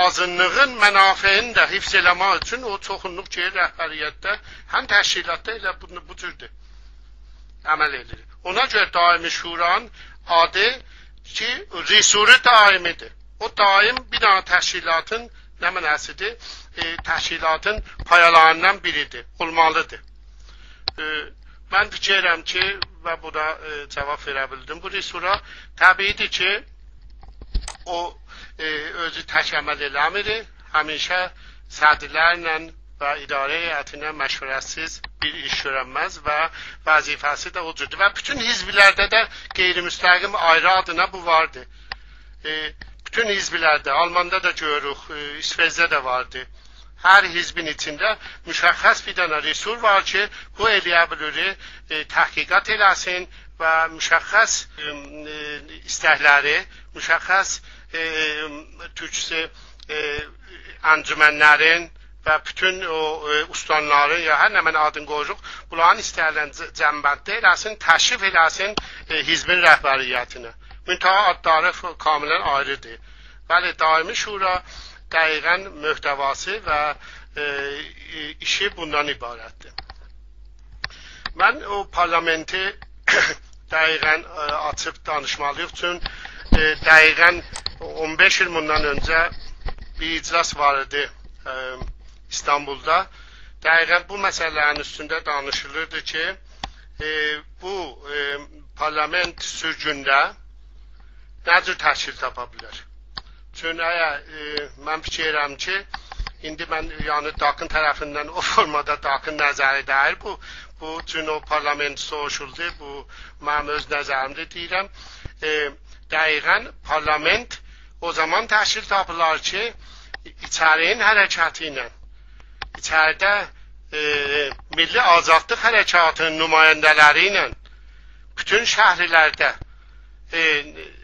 azınlığın mənafeyini də hifz eləmək üçün o çoxunluq ki, rəhbəriyyətdə, həm təşkilatda elə bu cürdür. Əməl edir. Ona görə daimi şuranın adı ki, resuru daimidir. O daim bir dənə təşkilatın nə mənəsidir? Təşkilatın payalarından biridir, olmalıdır. Mən fikirəm ki, və bu da cavab verə bildim bu resura, təbiidir ki, o özü tək əməl eləmir, həmişə sədrlərlə və idarə heyəti ilə məşvərətsiz bir iş görənməz və vəzifəsi də o cürdür. Və bütün hizblərdə də qeyri-müstəqim ayrı adına bu vardır. Bütün hizblərdə, Almanda da görürük, İsveçdə də vardı. Hər hizbin içində müşəxəs bir dənə resur var ki, bu eləyə bilir, təhqiqat eləsin və müşəxəs istəkləri, müşəxəs türkçüsü əncümənlərin və bütün o ustanların, ya hər nə mən adını qoyuruq, bunların istəklərini cəmbənddə eləsin, təşrif eləsin hizbin rəhbəriyyətinə. Müntaha adları kamilən ayrıdır. Bəli, daimi şura dəqiqən möhtəvası və işi bundan ibarətdir. Mən o parlamenti dəqiqən açıb danışmalıyıq üçün dəqiqən 15 il bundan öncə bir iclas var idi İstanbulda. Dəqiqən bu məsələlərin üstündə danışılırdı ki, bu parlament sürgündə nə cür təşkil tapa bilər? Çünki mən fikirəm ki, indi mən yəni DAK-ın tərəfindən o formada DAK-ın nəzəri deyil bu. Bu üçün o parlament soruşuldu, bu mənim öz nəzərimdə deyirəm. Dəqiqən parlament o zaman təşkil tapılar ki, içəriyin hərəkatı ilə, içəridə Milli Azadlıq Hərəkatının nümayəndələri ilə bütün şəhərlərdə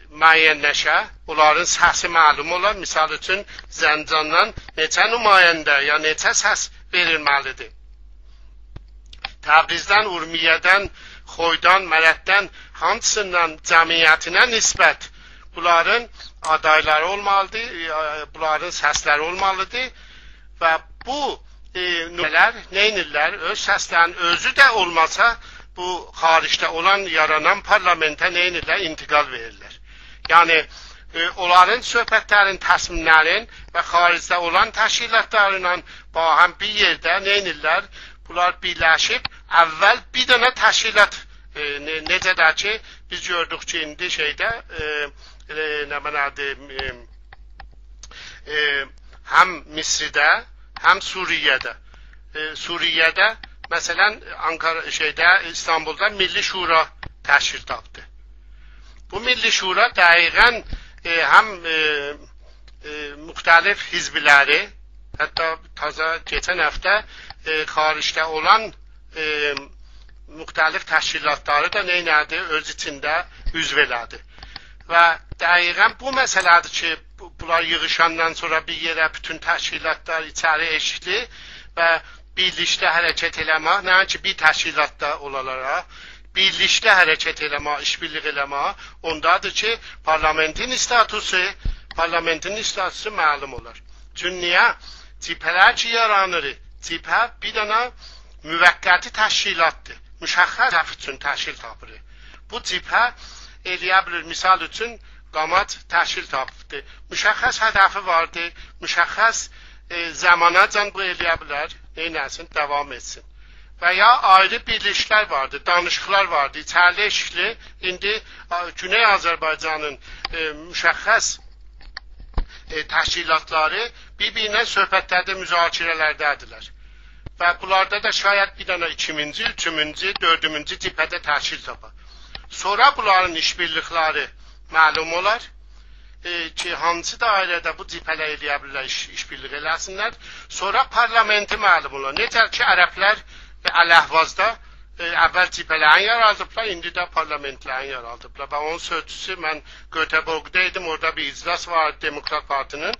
müəyyənləşə, onların səsi məlum olar. Misal üçün, Zəncandan neçə nümayəndə ya neçə səs verilməlidir. Təbrizdən, Urmiyədən, Xoydan, Mələddən, hansından cəmiyyətinə nisbət bunların adayları olmalıdır, bunların səsləri olmalıdır və bu nümayəndələr neynirlər? Öz səslərinin özü də olmasa, bu xaricdə olan, yaranan parlamentə neynirlər? İntiqal verirlər. Yəni, onların söhbətlərin, təslimlərin və xaricdə olan təşkilatlarla bahəm bir yerdə neynirlər? Bunlar birləşib, əvvəl bir dənə təşkilat, necə də ki, biz gördük ki, indi şeydə, nə mənadır, həm Misirdə, həm Suriyyədə. Suriyyədə, məsələn, Ankara, şeydə, İstanbulda Milli Şura təşkil tapdı. Bu Milli Şura dəqiqən həm müxtəlif hizbləri, hətta taza keçən həftə xaricdə olan müxtəlif təşkilatları da neynədi? Öz içində üzv elədi. Və dəqiqən bu məsələdir ki, bunlar yığışandan sonra bir yerə bütün təşkilatlar içəri eşikli və birlikdə hərəkət eləmək, nəinki bir təşkilatda olalara, birlikdə hərəkət eləmək, işbirlik eləmək, ondadır ki, parlamentin statusu məlum olar. Çünki niyə? Cibhələr ki yaranır, cibhə bir dənə müvəqqəti təşkilatdır, müşəxəs hədəf üçün təşkil tapır. Bu cibhə eləyə bilir, misal üçün, qamad təşkil tapıbdır. Müşəxəs hədəfi vardır, müşəxəs zamanacan bu eləyə bilər, neynəsin, davam etsin. Və ya ayrı birliklər vardı, danışıqlar vardı, içərli eşikli, indi Güney Azərbaycanın müşəxəs təşkilatları bir-birinə söhbətlərdə, müzakirələrdədirlər. Və bunlarda da şayət bir dənə 2-ci, 3-cü, 4-cü cibhədə təşkil tapar. Sonra bunların işbirlikləri məlum olar. ki, hansı dairədə bu cibhələr eləyə bilirlər, işbirliyi eləsinlər. Sonra parlamenti məlum olar. Necə ki, ərəblər Əl-Əhvazda əvvəl cibhələrini yaradıblar, indi də parlamentlərini yaradıblar. Və onun sözçüsü, mən Göteborgda idim, orada bir iclas var Demokrat Partinin,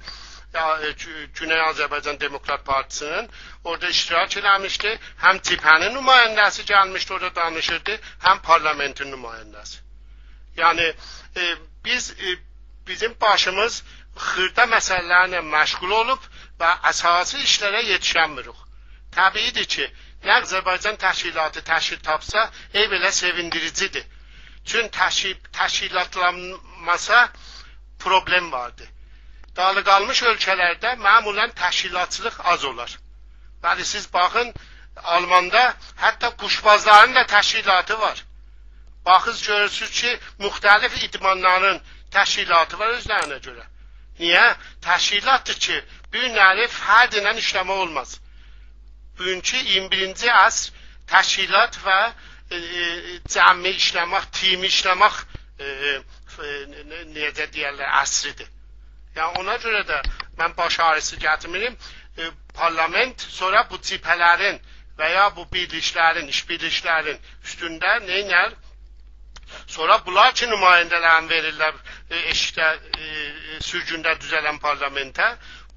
Güney Azərbaycan Demokrat Partisinin, orada iştirak eləmişdi. Həm cibhənin nümayəndəsi gəlmişdi, orada danışırdı, həm parlamentin nümayəndəsi. Yəni, bizim başımız xırda məsələlərlə məşğul olub və əsasi işlərə yetişəmirik. Təbiidir ki, nə Azərbaycan təşkilatı təşkil tapsa, ey belə sevindiricidir. Çünki təşkilatlanmasa problem vardır. Dalı qalmış ölkələrdə məmulən təşkilatçılıq az olar. Bəli, siz baxın, Almanda hətta quşbazların da təşkilatı var. Baxız, görürsünüz ki, müxtəlif idmanların təşkilatı var özlərinə görə. Niyə? Təşkilatdır ki, bir nəli fərdlə işləmə olmaz. Bugünkü 21-ci əsr təşkilat və cəmi işləmək, timi işləmək necə deyərlər, əsridir. Yəni, ona görə də mən baş ağrısı gətirmirəm. Parlament sonra bu cibhələrin və ya bu birliklərin, işbirliklərin üstündə neynər? Sonra bunlar ki, nümayəndələrini verirlər eşikdə, sürgündə düzələn parlamentə.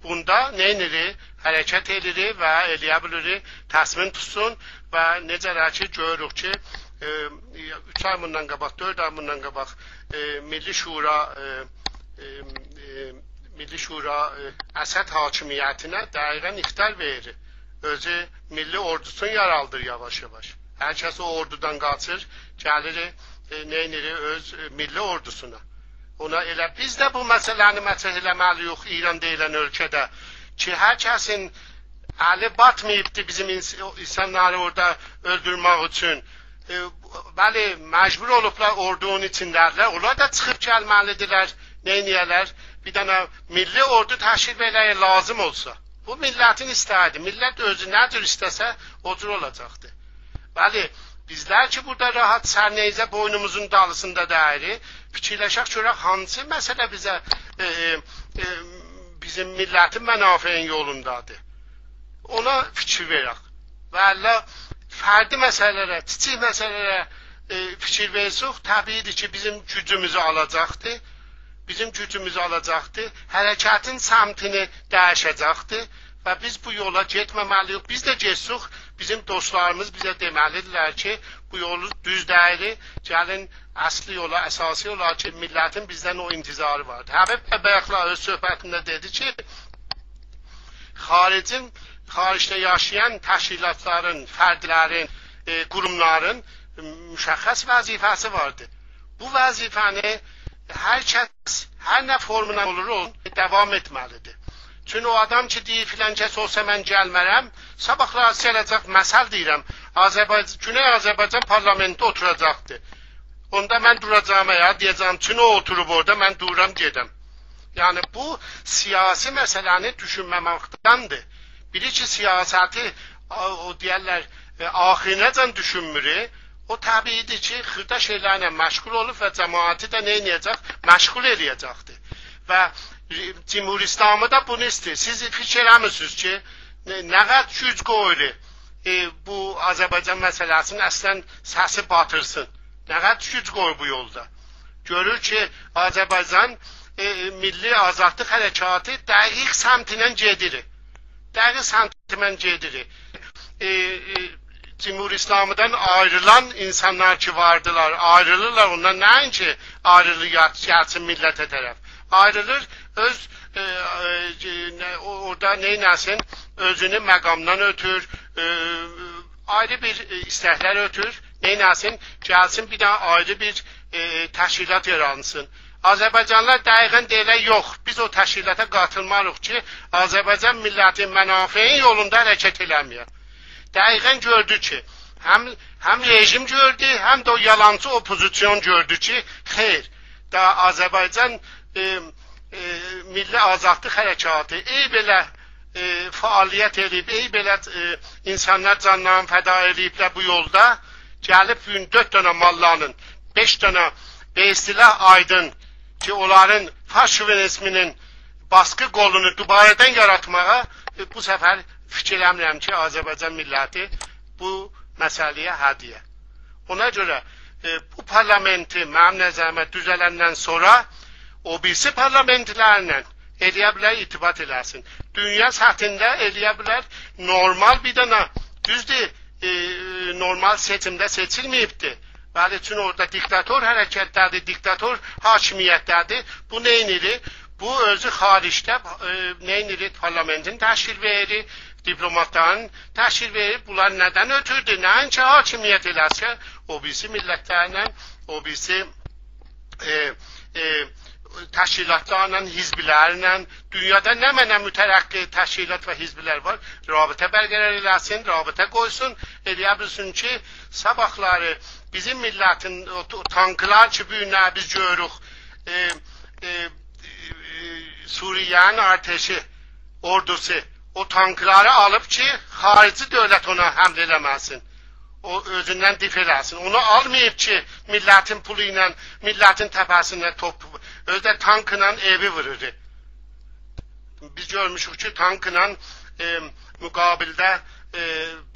Bunda neynir? Hərəkət edirik və eləyə bilirik, təsmin tutsun və necələr ki, görürük ki, 3 ay bundan qabaq, 4 ay bundan qabaq Milli Şura Əsəd hakimiyyətinə dəqiqən ixtiyar verir. Özü milli ordusunu yaraldır yavaş-yavaş. Hər kəs o ordudan qaçır, gəlir, neynir öz milli ordusuna. Ona elə biz də bu məsələni mətrəh eləməliyik İran deyilən ölkədə ki, hər kəsin əli batmayıbdır bizim insanları orada öldürmək üçün. Bəli, məcbur olublar ordunun içindədirlər. Onlar da çıxıb gəlməlidirlər, neyniyələr? Bir dənə milli ordu təşkil eləyə lazım olsa. Bu millətin istəyidir. Millət özü nə cür istəsə, o cür olacaqdır. Bəli, bizlər ki, burada rahat sərneyzə boynumuzun dalısında dəyiri, fikirləşək görək hansı məsələ bizə bizim millətin mənafeyinin yolundadır. Ona fikir verək. Və əlla fərdi məsələlərə, kiçik məsələlərə fikir versək, təbiidir ki, bizim gücümüzü alacaqdır. Bizim gücümüzü alacaqdır. Hərəkətin səmtini dəyişəcəkdir. Və biz bu yola getməməliyik. Biz də getsək, bizim dostlarımız bizə deməlidirlər ki, bu yolu düz deyil, gəlin əsli yola, əsasi yola ki, millətin bizdən o intizarı vardır. Həbib bayaqlar öz söhbətində dedi ki, xaricdə yaşayan təşkilatların, fərdlərin, qurumların müşəxəs vəzifəsi vardır. Bu vəzifəni hər kəs, hər nə formuna olur, o davam etməlidir. Çünki o adam ki, deyir, filan kəs olsa mən gəlmərəm, sabahlar gələcək, məsəl deyirəm, Güney Azərbaycan parlamentdə oturacaqdır. Onda mən duracağım ya, deyəcəm, çünki o oturub orada, mən dururam, gedəm. Yəni, bu siyasi məsələni düşünməməkdəndir. Biri ki, siyasəti, o deyərlər, axirinəcən düşünmür, o təbiidir ki, xırda şeylərlə məşğul olub və cəmaəti də nə eləyəcək? Məşğul eləyəcəkdir. Və Cümhur İslamı da bunu istəyir. Siz fikir eləmirsiniz ki, nə qədər güc qoyur bu Azərbaycan məsələsinin əslən səsi batırsın. Nə qədər güc qoyur bu yolda. Görür ki, Azərbaycan Milli Azadlıq Hərəkatı dəqiq səmtinə gedir. Dəqiq səmtinə gedir. Cümhur İslamıdan ayrılan insanlar ki vardılar, ayrılırlar ondan nəinki ayrılır gəlsin millətə tərəf. Ayrılır, öz orada neynəsin, özünü məqamdan ötür, ayrı bir istəklər ötür, neynəsin, gəlsin bir daha ayrı bir təşkilat yaransın. Azərbaycanlılar dəqiqən deyirlər, yox, biz o təşkilata qatılmarıq ki, Azərbaycan millətinin mənafeyinin yolunda hərəkət eləməyək. Dəqiqən gördü ki, həm rejim gördü, həm də o yalancı opozisyon gördü ki, xeyr, da Azərbaycan Milli Azadlıq Hərəkatı ey belə fəaliyyət edib, ey belə insanlar canlarını fəda ediblər bu yolda, gəlib bugün 4 dənə mallanın, 5 dənə be istilah aydın ki, onların faşinizminin baskı qolunu dubarədən yaratmağa bu səfər fikirləmirəm ki, Azərbaycan milləti bu məsələyə hədiyyə. Ona görə bu parlamenti mənim nəzərimə düzələndən sonra o birisi parlamentlərlə eləyə bilər itibat eləsin. Dünya səthində eləyə bilər normal bir dənə, düzdür, normal seçimdə seçilməyibdir. Bəli, üçün orada diktator hərəkətdədir, diktator hakimiyyətdədir. Bu neynir? Bu özü xaricdə neynir? Parlamentin təşkil verir, diplomatların təşkil verir. Bunlar nədən ötürdür? Nəinki hakimiyyət eləsə, o birisi millətlərlə, o birisi təşkilatlarla, hizblərlə, dünyada nə mənə mütərəqqi təşkilat və hizblər var, rabitə bərqərar eləsin, rabitə qoysun, eləyə bilsin ki, sabahları bizim millətin o tanklar ki, bu günlər biz görürük, Suriyenin arteşi, ordusu o tankları alıb ki, xarici dövlət ona həml eləməsin. O özündən dif eləsin. Onu almayıb ki, millətin pulu ilə, millətin təpəsində top, özü də tankla evi vurur. Biz görmüşük ki, tankla müqabildə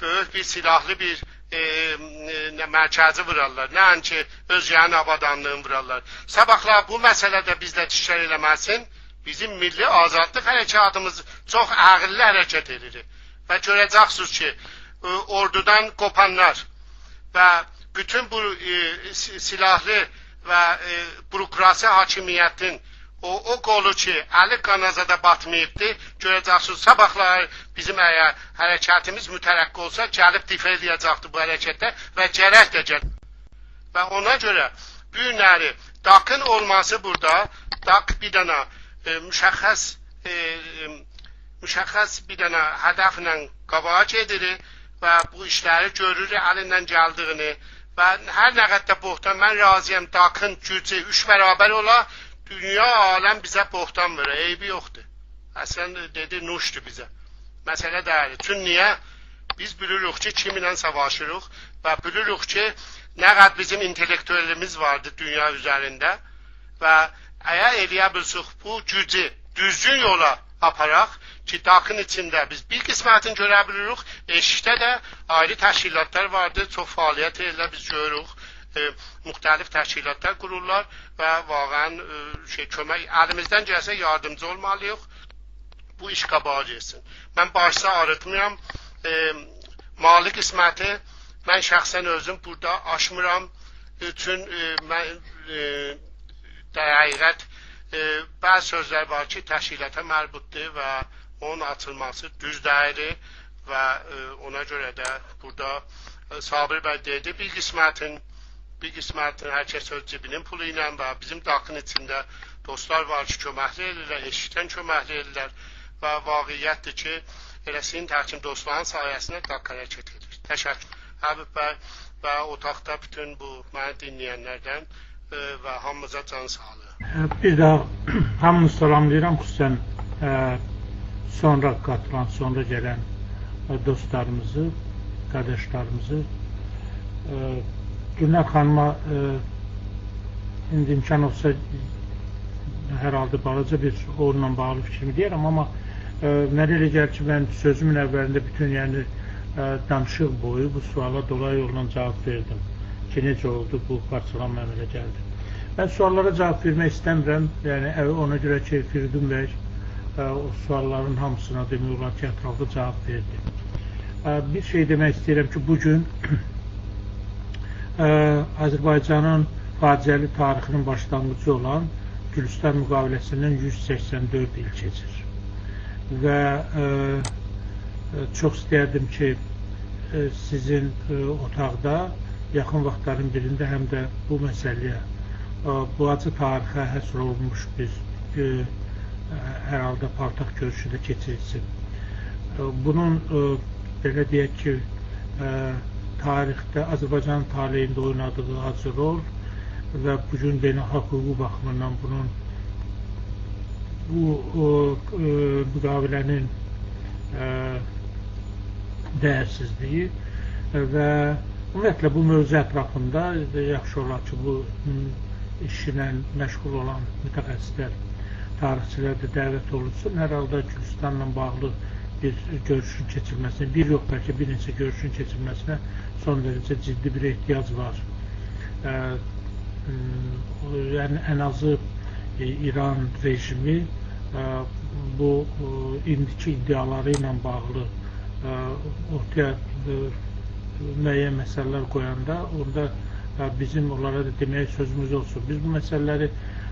böyük bir silahlı bir mərkəzi vurarlar. Nəinki özgənin avadanlığını vurarlar. Sabahlar bu məsələdə bizlə tişkər eləməsin. Bizim milli azadlıq hərəkatımız çox ağıllı hərəkət edir. Və görəcəksiniz ki, ordudan qopanlar və bütün bu silahlı və bürokrasi hakimiyyətin o qolu ki, əli qanazada batmayıbdır, görəcəksiniz, sabahlar bizim əgər hərəkatımız mütərəqqi olsa, gəlib difa eləyəcəkdir bu hərəkətdə və gərək də gəlib. Və ona görə bu günləri DAQ-ın olması burada, DAQ bir dənə müşəxəs bir dənə hədəflə qabağa gedir və bu işləri görür, əlindən gəldiyini və hər nə qədər bohtan, mən razıyam, DAQ-ın gücü 3 bərabər ola, dünya aləm bizə bohtan verir, eybi yoxdur. Əslən dedi, nuşdur bizə. Məsələ dəyərli. Çünki niyə? Biz bilirik ki, kiminlə savaşırıq və bilirik ki, nə qədər bizim intellektuelimiz vardı dünya üzərində və əgər eləyə bilsək bu gücü düzgün yola aparaq ki, DAQ-ın içində biz bir qismətini görə bilirik, eşikdə də ayrı təşkilatlar vardı, çox fəaliyyət edirlər, biz görürük, müxtəlif təşkilatlar qururlar və vaqəən kömək, əlimizdən gəlsə yardımcı olmalıyıq, bu iş qabağa getsin. Mən başsa arıtmıram, mali qisməti mən şəxsən özüm burada aşmıram, üçün mən həqiqət bəzi sözlər var ki, təşkilata mərbutdur və onun açılması düz deyil və ona görə də burada Sabir bəy dedi, bir qismətin hər kəs öz cibinin pulu ilə və bizim DAQ-ın içində dostlar var ki, köməkli edirlər, eşikdən köməkli edirlər və vaqiyyətdir ki, elə sizin təkin dostların sayəsində DAQ hərəkət edir. Təşəkkür Həbib bəy və otaqda bütün bu məni dinləyənlərdən və hamımıza can sağlığı. Bir daha hamını salamlayıram, xüsusən sonra qatılan, sonra gələn dostlarımızı, qardaşlarımızı. Gülnar xanıma indi imkan olsa hər halda balaca bir onunla bağlı fikrimi deyərəm, amma mənə elə gəlir ki, mən sözümün əvvəlində bütün yəni danışıq boyu bu suala dolayı yolla cavab verdim ki, necə oldu bu parçalanma əmələ gəldi. Mən suallara cavab vermək istəmirəm, yəni ona görə ki, Firidun bəy o sualların hamısına demək olar ki, ətraflı cavab verdi. Bir şey demək istəyirəm ki, bugün Azərbaycanın faciəli tarixinin başlanğıcı olan Gülüstan müqaviləsindən 184 il keçir. Və çox istəyərdim ki, sizin otaqda yaxın vaxtların birində həm də bu məsələyə, bu acı tarixə həsr olunmuş bir hər halda partaq görüşü də keçirilsin. Bunun, belə deyək ki, tarixdə Azərbaycanın taleyində oynadığı acı rol və bugün beynəlxalq hüququ baxımından bunun bu müqavilənin dəyərsizliyi və ümumiyyətlə bu mövzu ətrafında yaxşı olar ki, bu işi ilə məşğul olan mütəxəssislər, tarixçilər də dəvət olunsun. Hər halda Gülüstanla bağlı bir görüşün keçirilməsinə, bir yox, bəlkə bir neçə görüşün keçirilməsinə son dərəcə ciddi bir ehtiyac var. Yəni ən azı İran rejimi bu indiki iddiaları ilə bağlı ortaya müəyyən məsələlər qoyanda, onda bizim onlara da deməyə sözümüz olsun. Biz bu məsələləri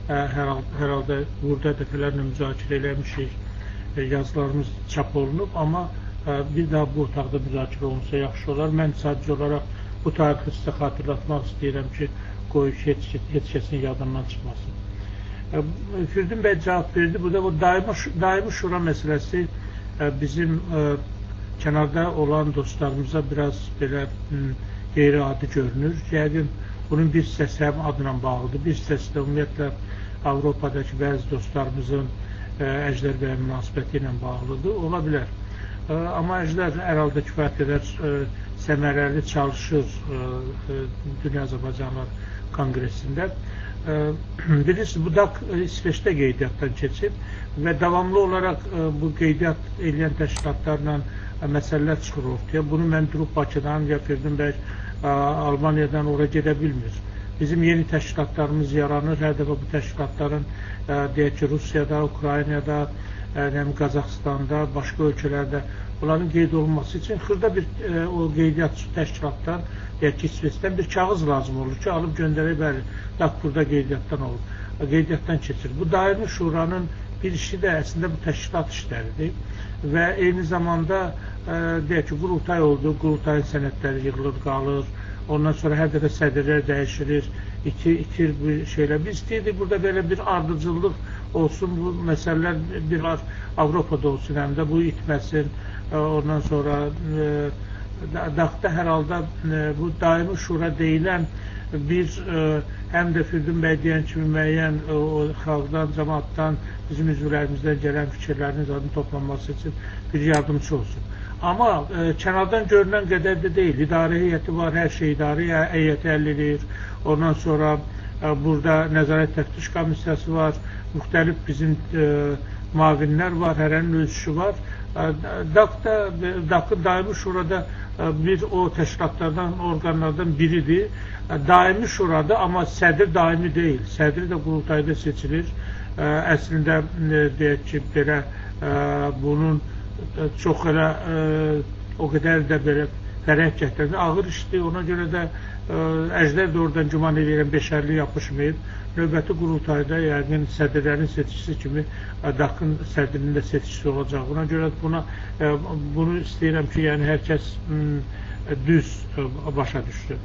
hər halda burada dəfələrlə müzakirə eləmişik, yazılarımız çap olunub, amma bir daha bu otaqda müzakirə olunsa yaxşı olar. Mən sadəcə olaraq bu tarixi sizə xatırlatmaq istəyirəm ki, qoy heç kəsin yadından çıxmasın. Firdun bəy cavab verdi. Burada bu daimi şura məsələsi bizim kənarda olan dostlarımıza biraz belə qeyri-adi görünür. Yəqin bunun bir hissəsi həm adla bağlıdır, bir hissəsi də ümumiyyətlə Avropadakı bəzi dostlarımızın Əjdər bəyə münasibəti ilə bağlıdır. Ola bilər. Amma Əjdər hər halda kifayət qədər səmərəli çalışır Dünya Azərbaycanlılar Konqresində. Bilirsiniz, bu DAK İsveçdə qeydiyyatdan keçib və davamlı olaraq bu qeydiyyat eləyən təşkilatlarla məsələlər çıxır ortaya. Bunu mən durub Bakıdan ya Firdun bəy Almaniyadan ora gedə bilmir. Bizim yeni təşkilatlarımız yaranır. Hər dəfə bu təşkilatların deyək ki, Rusiyada, Ukraynada, Qazaxıstanda, başqa ölkələrdə bunların qeyd olunması üçün xırda bir o qeydiyyatçı təşkilatdan, deyək ki, İsveçdən bir kağız lazım olur ki, alıb göndərək, bəli, DAK burada qeydiyyatdan olur, qeydiyyatdan keçir. Bu daimi şuranın bir işi də əslində bu təşkilat işləridir və eyni zamanda deyək ki, qurultay oldu, qurultayın sənədləri yığılır, qalır, ondan sonra hər dəfə sədrlər dəyişilir, itir bu şeylər. Biz istəyirdik burada belə bir ardıcıllıq olsun, bu məsələlər bir var Avropada olsun, həm də bu itməsin. Ondan sonra DAK-da hər halda bu daimi şura deyilən bir həm də Firdun bəy deyən kimi müəyyən xalqdan, cəmaatdan, bizim üzvlərimizdən gələn fikirlərin zadın toplanması üçün bir yardımçı olsun. Amma kənardan görünən qədər də deyil. İdarə heyəti var, hər şey idarə heyəti həll edir. Ondan sonra burada nəzarət təftiş komissiyası var, müxtəlif bizim mavinlər var, hərənin öz işi var. DAK-ın daimi şurada bir o təşkilatlardan, orqanlardan biridir. Daimi şurada, amma sədr daimi deyil. Sədri də qurultayda seçilir. Əslində, deyək ki, belə bunun çox elə o qədər də belə fərəh gətirdi. Ağır işdir, ona görə də Əjdər də oradan güman edirəm beşərli yapışmayıb. Növbəti qurultayda yəqin sədrlərin seçkisi kimi DAK-ın sədrinin də seçkisi olacaq. Ona görə bunu istəyirəm ki, yəni hər kəs düz başa düşsün.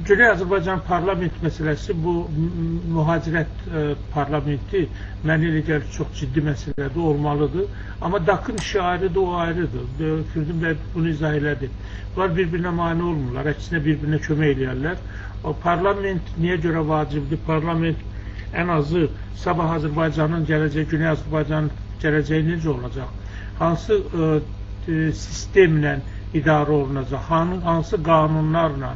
Güney Azərbaycan parlament məsələsi, bu mühacirət parlamenti mənə elə gəlir çox ciddi məsələdir, olmalıdır. Amma DAK-ın işi ayrıdır, o ayrıdır. Firdun bəy bunu izah elədi. Bunlar bir-birinə mane olmurlar, əksinə bir-birinə kömək eləyərlər. O parlament niyə görə vacibdir? Parlament ən azı sabah Azərbaycanın gələcəyi, Güney Azərbaycanın gələcəyi necə olacaq? Hansı sistemlə idarə olunacaq? Hansı qanunlarla?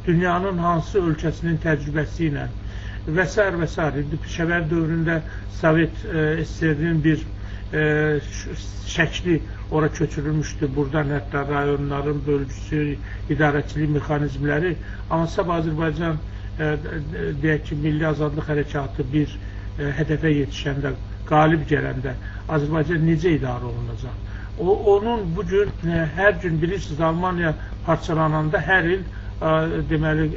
Dünyanın hansı ölkəsinin təcrübəsi ilə və s. və s. İndi Pişəvər dövründə Sovet SSR-nin bir şəkli ora köçürülmüşdü. Buradan hətta rayonların bölgüsü, idarəçilik mexanizmləri. Amma sabah Azərbaycan deyək ki, Milli Azadlıq Hərəkatı bir hədəfə yetişəndə, qalib gələndə Azərbaycan necə idarə olunacaq? Onun bugün, hər gün bilirsiniz, Almaniya parçalananda hər il deməli,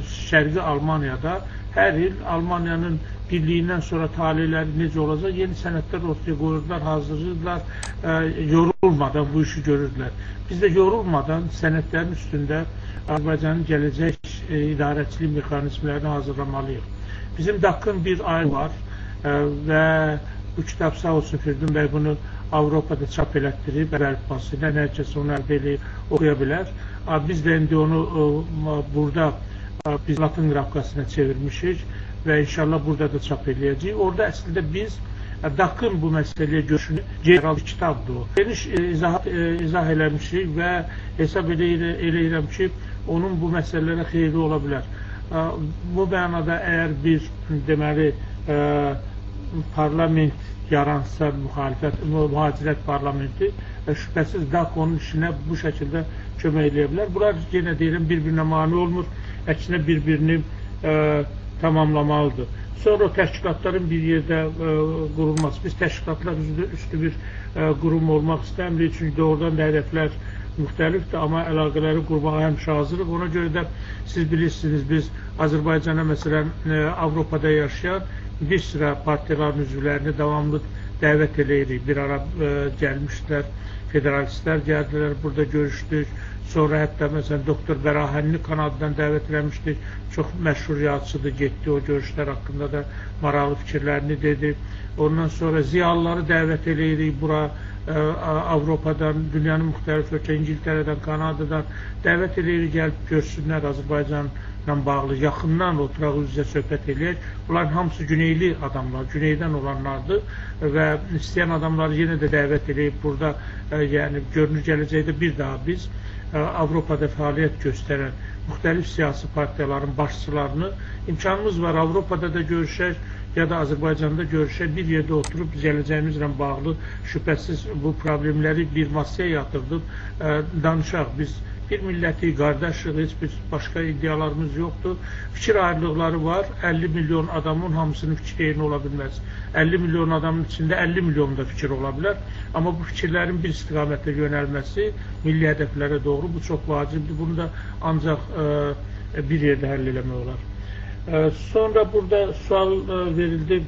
Şərqi Almaniyada hər il Almaniyanın birliyindən sonra taleləri necə olacaq, yeni sənədlər ortaya qoyurdular, hazırlayırdılar, yorulmadan bu işi görürdülər. Biz də yorulmadan sənədlərin üstündə Azərbaycanın gələcək idarəçilik mexanizmlərini hazırlamalıyıq. Bizim DAK-ın bir ayı var və bu kitab sağ olsun Firdun bəy bunu Avropada çap elətdirib, əlifbası ilə hər kəs onu əldə eləyib, oxuya bilər. Biz də indi onu burada biz Latın qrafkasına çevirmişik və inşallah burada da çap eləyəcəyik. Orada əslində biz DAK-ın bu məsələyə görüşünü general kitabdır o. Geniş izah eləmişik və hesab eləyirəm ki, onun bu məsələlərə xeyri ola bilər. Bu mənada əgər bir, deməli, parlament yaransa, müxalifət, mühacirət parlamenti, şübhəsiz DAK onun işinə bu şəkildə kömək eləyə bilər. Bunlar, yenə deyirəm, bir-birinə mane olmur, əksinə bir-birini tamamlamalıdır. Sonra o təşkilatların bir yerdə qurulması. Biz təşkilatlar üstü bir qurum olmaq istəmirik, çünki doğrudan da hədəflər müxtəlifdir, amma əlaqələri qurmağa həmişə hazırıq. Ona görə də siz bilirsiniz, biz Azərbaycana, məsələn, Avropada yaşayan bir sıra partiyaların üzvlərini davamlı dəvət eləyirik. Bir ara gəlmişdilər, federalistlər gəldilər, burada görüşdük. Sonra hətta məsələn Doktor Bərahənini Kanadadan dəvət eləmişdik. Çox məşhur yazıçıdır, getdi, o görüşlər haqqında da maraqlı fikirlərini dedi. Ondan sonra ziyalıları dəvət eləyirik bura, Avropadan, dünyanın müxtəlif ölkə, İngiltərədən, Kanadadan dəvət eləyirik, gəlib görsünlər Azərbaycanla bağlı, yaxından oturaq üz-üzə söhbət eləyək. Bunların hamısı güneyli adamlar, güneydən olanlardır və istəyən adamları yenə də dəvət eləyib burada, yəni görünür gələcəkdə bir daha biz Avropada fəaliyyət göstərən müxtəlif siyasi partiyaların başçılarını imkanımız var, Avropada da görüşək ya da Azərbaycanda görüşək, bir yerdə oturub gələcəyimizlə bağlı şübhəsiz bu problemləri bir masaya yatırdıb danışaq. Biz bir milləti, qardaşıq, heç bir başqa iddialarımız yoxdur. Fikir ayrılıqları var, 50 milyon adamın hamısının fikri eyni ola bilməz. 50 milyon adamın içində 50 milyon da fikir ola bilər. Amma bu fikirlərin bir istiqamətə yönəlməsi milli hədəflərə doğru, bu çox vacibdir. Bunu da ancaq bir yerdə həll eləmək olar. Sonra burada sual verildi.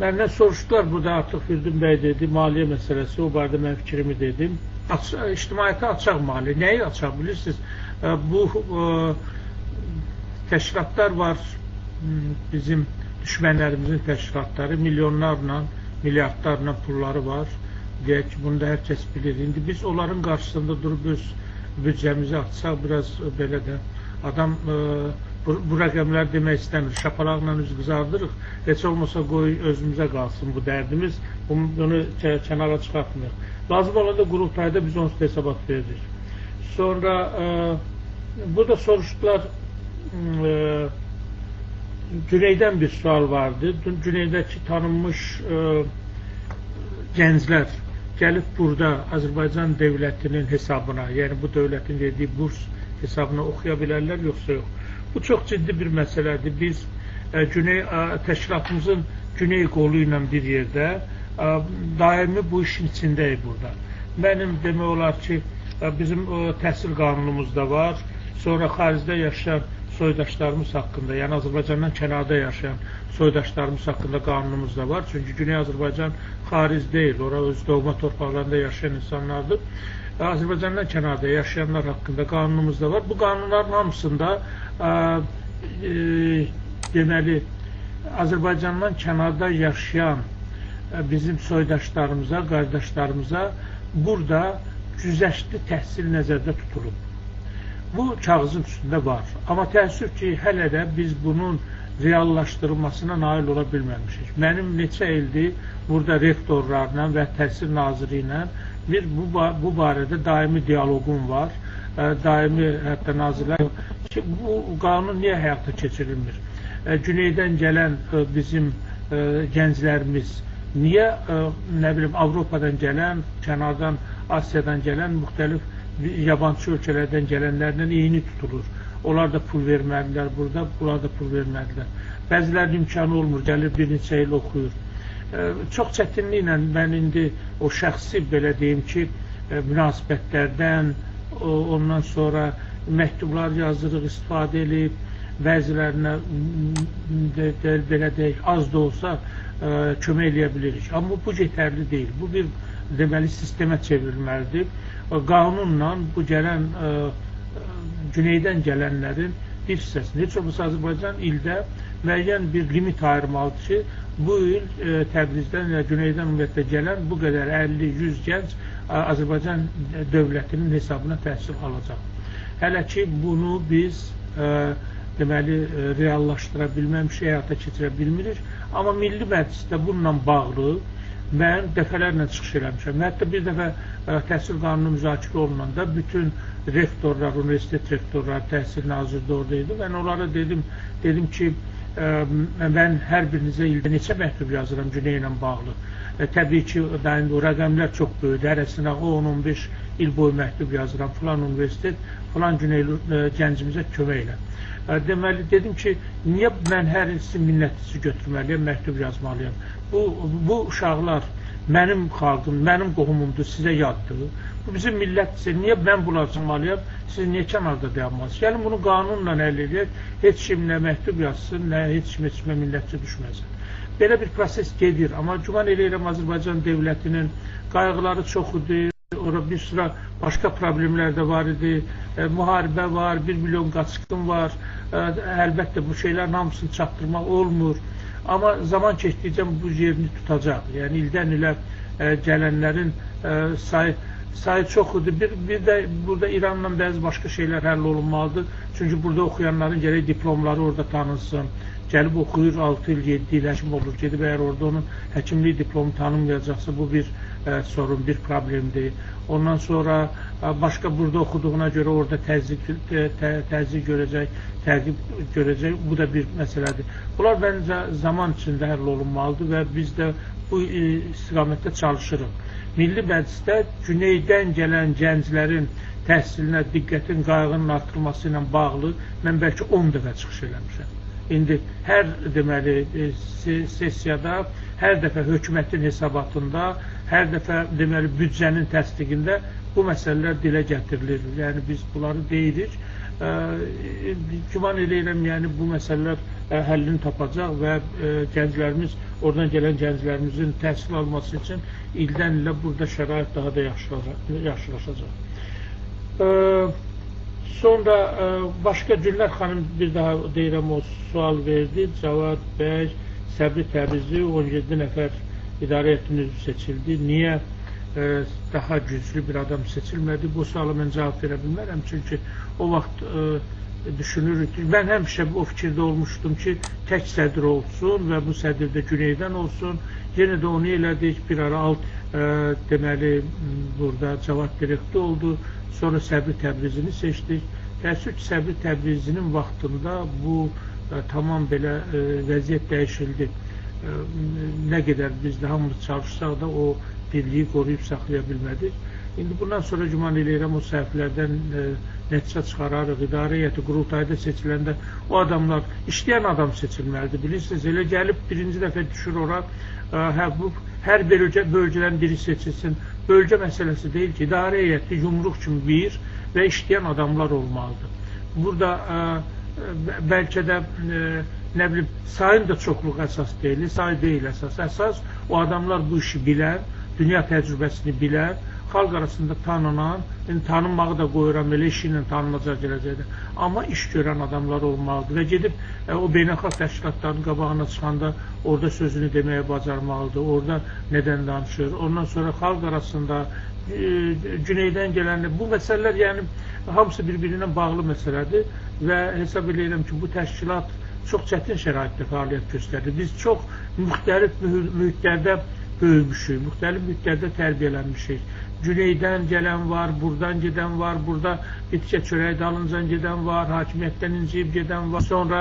Məndən soruşdular, burada artıq Firidun bəy dedi, maliyyə məsələsi, o barədə mən fikrimi dedim. İctimaiyyətə açaq maliyyə. Nəyi açaq bilirsiniz? Bu təşkilatlar var, bizim düşmənlərimizin təşkilatları, milyonlarla, milyardlarla pulları var. Deyək ki, bunu da hər kəs bilir. İndi biz onların qarşısında durub öz büdcəmizi açsaq, biraz belə də adam bu rəqəmlər demək istəmir. Şapalaqla üz qızardırıq. Heç olmasa qoy özümüzə qalsın bu dərdimiz. Bunu kənara çıxartmıyıq. Lazım olanda qurultayda biz onsuz hesabat veririk. Sonra burada soruşdular, Güneydən bir sual vardı. Güneydəki tanınmış gənclər gəlib burada Azərbaycan dövlətinin hesabına, yəni bu dövlətin verdiyi burs hesabına oxuya bilərlər, yoxsa yox. Bu çox ciddi bir məsələdir. Biz Güney təşkilatımızın Güney qolu ilə bir yerdə daimi bu işin içindəyik burada. Mənim demək olar ki, bizim təhsil qanunumuz da var. Sonra xaricdə yaşayan soydaşlarımız haqqında, yəni Azərbaycandan kənarda yaşayan soydaşlarımız haqqında qanunumuz da var. Çünki Güney Azərbaycan xaric deyil, ora öz doğma torpaqlarında yaşayan insanlardır. Azərbaycandan kənarda yaşayanlar haqqında qanunumuz da var. Bu qanunların hamısında deməli, Azərbaycandan kənarda yaşayan bizim soydaşlarımıza, qardaşlarımıza burada güzəştli təhsil nəzərdə tutulub. Bu kağızın üstündə var. Amma təəssüf ki, hələ də biz bunun reallaşdırılmasına nail ola bilməmişik. Mənim neçə ildir burada rektorlarla və təhsil naziri ilə bir bu barədə daimi dialoqum var. Daimi hətta nazirlər ki, bu qanun niyə həyata keçirilmir? Güneydən gələn bizim gənclərimiz niyə, nə bilim, Avropadan gələn, kənardan, Asiyadan gələn müxtəlif yabancı ölkələrdən gələnlərlə eyni tutulur. Onlar da pul verməlidirlər burada, bunlar da pul verməlidirlər. Bəzilərinin imkanı olmur, gəlir bir neçə il oxuyur. Çox çətinliklə mən indi o şəxsi, belə deyim ki, münasibətlərdən, ondan sonra məktublar yazırıq, istifadə edib, bəzilərinə belə deyək, az da olsa kömək eləyə bilirik. Amma bu yetərli deyil. Bu bir deməli sistemə çevrilməlidir. Qanunla bu gələn güneydən gələnlərin bir hissəsini, heç olmasa Azərbaycan ildə müəyyən bir limit ayırmalıdır ki, bu il Təbrizdən və güneydən ümumiyyətlə gələn bu qədər 50-100 gənc Azərbaycan dövlətinin hesabına təhsil alacaq. Hələ ki, bunu biz deməli, reallaşdıra bilməmişik, həyata keçirə bilmirik. Amma Milli Məclisdə bununla bağlı Mən dəfələrlə çıxış eləmişəm. Hətta bir dəfə təhsil qanunu müzakirə olunanda bütün rektorlar, universitet rektorları, təhsil naziri də orada idi. Mən onlara dedim ki, mən hər birinizə ildə neçə məktub yazıram Güney ilə bağlı. Təbii ki, o rəqəmlər çox böyükdür. Hərəsinə 10-15 il boyu məktub yazıram. Filan universitet, filan Güneyli gəncimizə kömək elə. Deməli, dedim ki, niyə mən hər sizin minnətinizi götürməliyəm, məktub yazmalıyam? Bu uşaqlar mənim xalqım, mənim qohumumdur, sizə yaddır. Bu bizim millətdirsə, niyə mən bunları yazmalıyam, siz niyə kənarda dayanmalısınız? Gəlin bunu qanunla həll eləyək, heç kim nə məktub yazsın, nə heç kim heç kimə minnətçi düşməsin. Belə bir proses gedir, amma güman eləyirəm Azərbaycan dövlətinin qayğıları çox idi, orada bir sıra başqa problemlər də var idi, müharibə var, 1 milyon qaçqın var, əlbəttə bu şeylərin hamısını çatdırmaq olmur. Amma zaman keçdikcə bu yerini tutacaq. Yəni ildən ilə gələnlərin sayı çox idi. Bir də burada İranla bəzi başqa şeylər həll olunmalıdır. Çünki burada oxuyanların gərək diplomları orada tanınsın. Gəlib oxuyur 6 il, 7 il həkim olur. Gedib əgər orada onun həkimlik diplomu tanınmayacaqsa bu bir sorun, bir problemdir. Ondan sonra başqa burada oxuduğuna görə orada təzyiq görəcək, təqib görəcək. Bu da bir məsələdir. Bunlar bəncə zaman içində həll olunmalıdır və biz də bu istiqamətdə çalışırıq. Milli Məclisdə Güneydən gələn gənclərin təhsilinə diqqətin, qayğının artırılması ilə bağlı mən bəlkə 10 dəfə çıxış eləmişəm. İndi hər deməli sessiyada, hər dəfə hökumətin hesabatında, hər dəfə deməli büdcənin təsdiqində bu məsələlər dilə gətirilir. Yəni biz bunları deyirik. Güman eləyirəm, yəni bu məsələlər həllini tapacaq və gənclərimiz, oradan gələn gənclərimizin təhsil alması üçün ildən ilə burada şərait daha da yaxşılaşacaq. Sonra başqa Güllər xanım bir daha deyirəm o sual verdi. Cavad bəy, Səbri Təbrizi 17 nəfər idarə heyətinin üzvü seçildi. Niyə daha güclü bir adam seçilmədi? Bu suala mən cavab verə bilmərəm. Çünki o vaxt düşünürük ki, mən həmişə o fikirdə olmuşdum ki, tək sədr olsun və bu sədr də Güneydən olsun. Yenə də onu elədik. Bir ara alt deməli burada Cavad direktor oldu. Sonra Səbri Təbrizini seçdik. Təəssüf ki, Səbri Təbrizinin vaxtında bu tamam belə vəziyyət dəyişildi. Nə qədər biz də hamımız çalışsaq da o birliyi qoruyub saxlaya bilmədik. İndi bundan sonra güman eləyirəm o səhvlərdən nəticə çıxararıq. İdarə heyəti qurultayda seçiləndə o adamlar, işləyən adam seçilməlidir. Bilirsiniz, elə gəlib birinci dəfə düşür ora, bu, hər bölgədən biri seçilsin. Bölgə məsələsi deyil ki, idarə heyəti yumruq kimi bir və işləyən adamlar olmalıdır. Burada bəlkə də nə bilim, sayın da çoxluq əsas deyil, say deyil əsas. Əsas o adamlar bu işi bilən, dünya təcrübəsini bilən, xalq arasında tanınan, yəni tanınmağı da qoyuram, elə işi ilə tanınacaq gələcəkdə. Amma iş görən adamlar olmalıdır və gedib o beynəlxalq təşkilatların qabağına çıxanda orada sözünü deməyə bacarmalıdır, orada nədən danışır. Ondan sonra xalq arasında Güneydən gələnlər, bu məsələlər yəni hamısı bir-birinə bağlı məsələdir və hesab eləyirəm ki, bu təşkilat çox çətin şəraitdə fəaliyyət göstərdi. Biz çox müxtəlif mühitlərdə böyümüşük, müxtəlif mühitlərdə tərbiyələnmişik. Güneydən gələn var, buradan gedən var, burada bitkə çörək dalıncan gedən var, hakimiyyətdən inciyib gedən var, sonra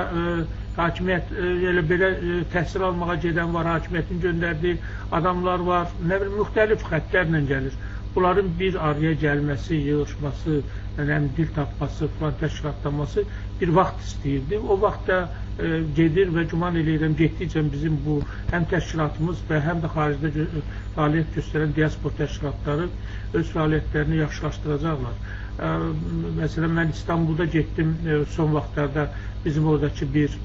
hakimiyyət elə belə təhsil almağa gedən var, hakimiyyətin göndərdiyi adamlar var, nə bilim, müxtəlif xəttlərlə gəlir. Bunların bir araya gəlməsi, yığışması, yəni dil tapması, filan təşkilatlanması bir vaxt istəyirdi. O vaxt da gedir və güman eləyirəm, getdikcə bizim bu həm təşkilatımız və həm də xaricdə fəaliyyət göstərən diaspor təşkilatları öz fəaliyyətlərini yaxşılaşdıracaqlar. Məsələn, mən İstanbulda getdim son vaxtlarda bizim oradakı bir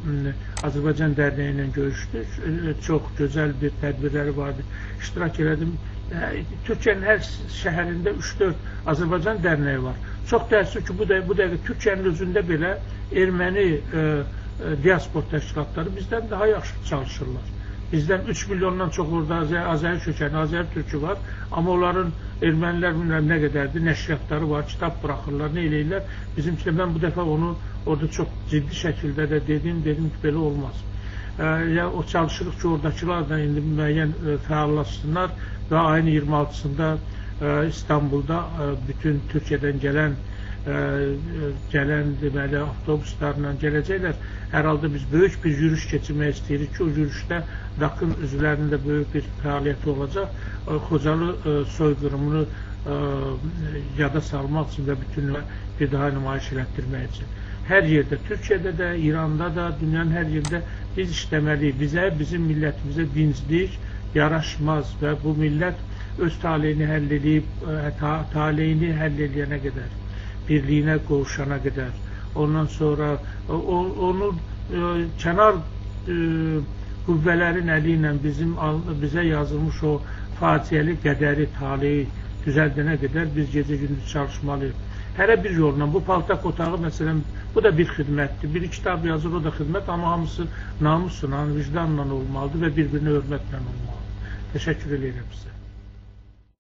Azərbaycan dərnəyi ilə görüşdük. Çox gözəl bir tədbirləri vardı. İştirak elədim. Türkiyənin hər şəhərində 3-4 Azərbaycan dərnəyi var. Çox təəssüf ki, bu dəqiqə Türkiyənin özündə belə erməni diaspor təşkilatları bizdən daha yaxşı çalışırlar. Bizdən 3 milyondan çox orada Azəri kökənli, Azəri türkü var. Amma onların ermənilər bilmirəm nə qədərdir, nəşriyyatları var, kitab buraxırlar, nə eləyirlər. Bizimki də mən bu dəfə onu orada çox ciddi şəkildə də dedim ki, belə olmaz. O çalışırıq ki, oradakılar da indi müəyyən fəallaşsınlar və ayın 26-sında İstanbulda bütün Türkiyədən gələn deməli avtobuslarla gələcəklər. Hər halda biz böyük bir yürüyüş keçirmək istəyirik ki, o yürüyüşdə DAQ-ın üzvlərinin də böyük bir fəaliyyəti olacaq. Xocalı soyqırımını yada salmaq üçün və bütün bir daha nümayiş elətdirmək üçün. Hər yerdə, Türkiyədə də, İranda da, dünyanın hər yerində biz işləməliyik. Bizə, bizim millətimizə dinclik yaraşmaz və bu millət öz taleyini həll eləyib, taleyini həll eləyənə qədər, birliyinə qovuşana qədər, ondan sonra onu kənar qüvvələrin əli ilə bizə yazılmış o faciəli qədəri, taleyi düzəldənə qədər biz gecə-gündüz çalışmalıyıq. Hərə bir yolla, bu paltak otağı məsələn, bu da bir xidmətdir. Bir kitab yazır, o da xidmət, amma hamısı namusla, vicdanla olmalıdır və bir-birinə hörmətlə olmalıdır. Təşəkkür edirəm sizə.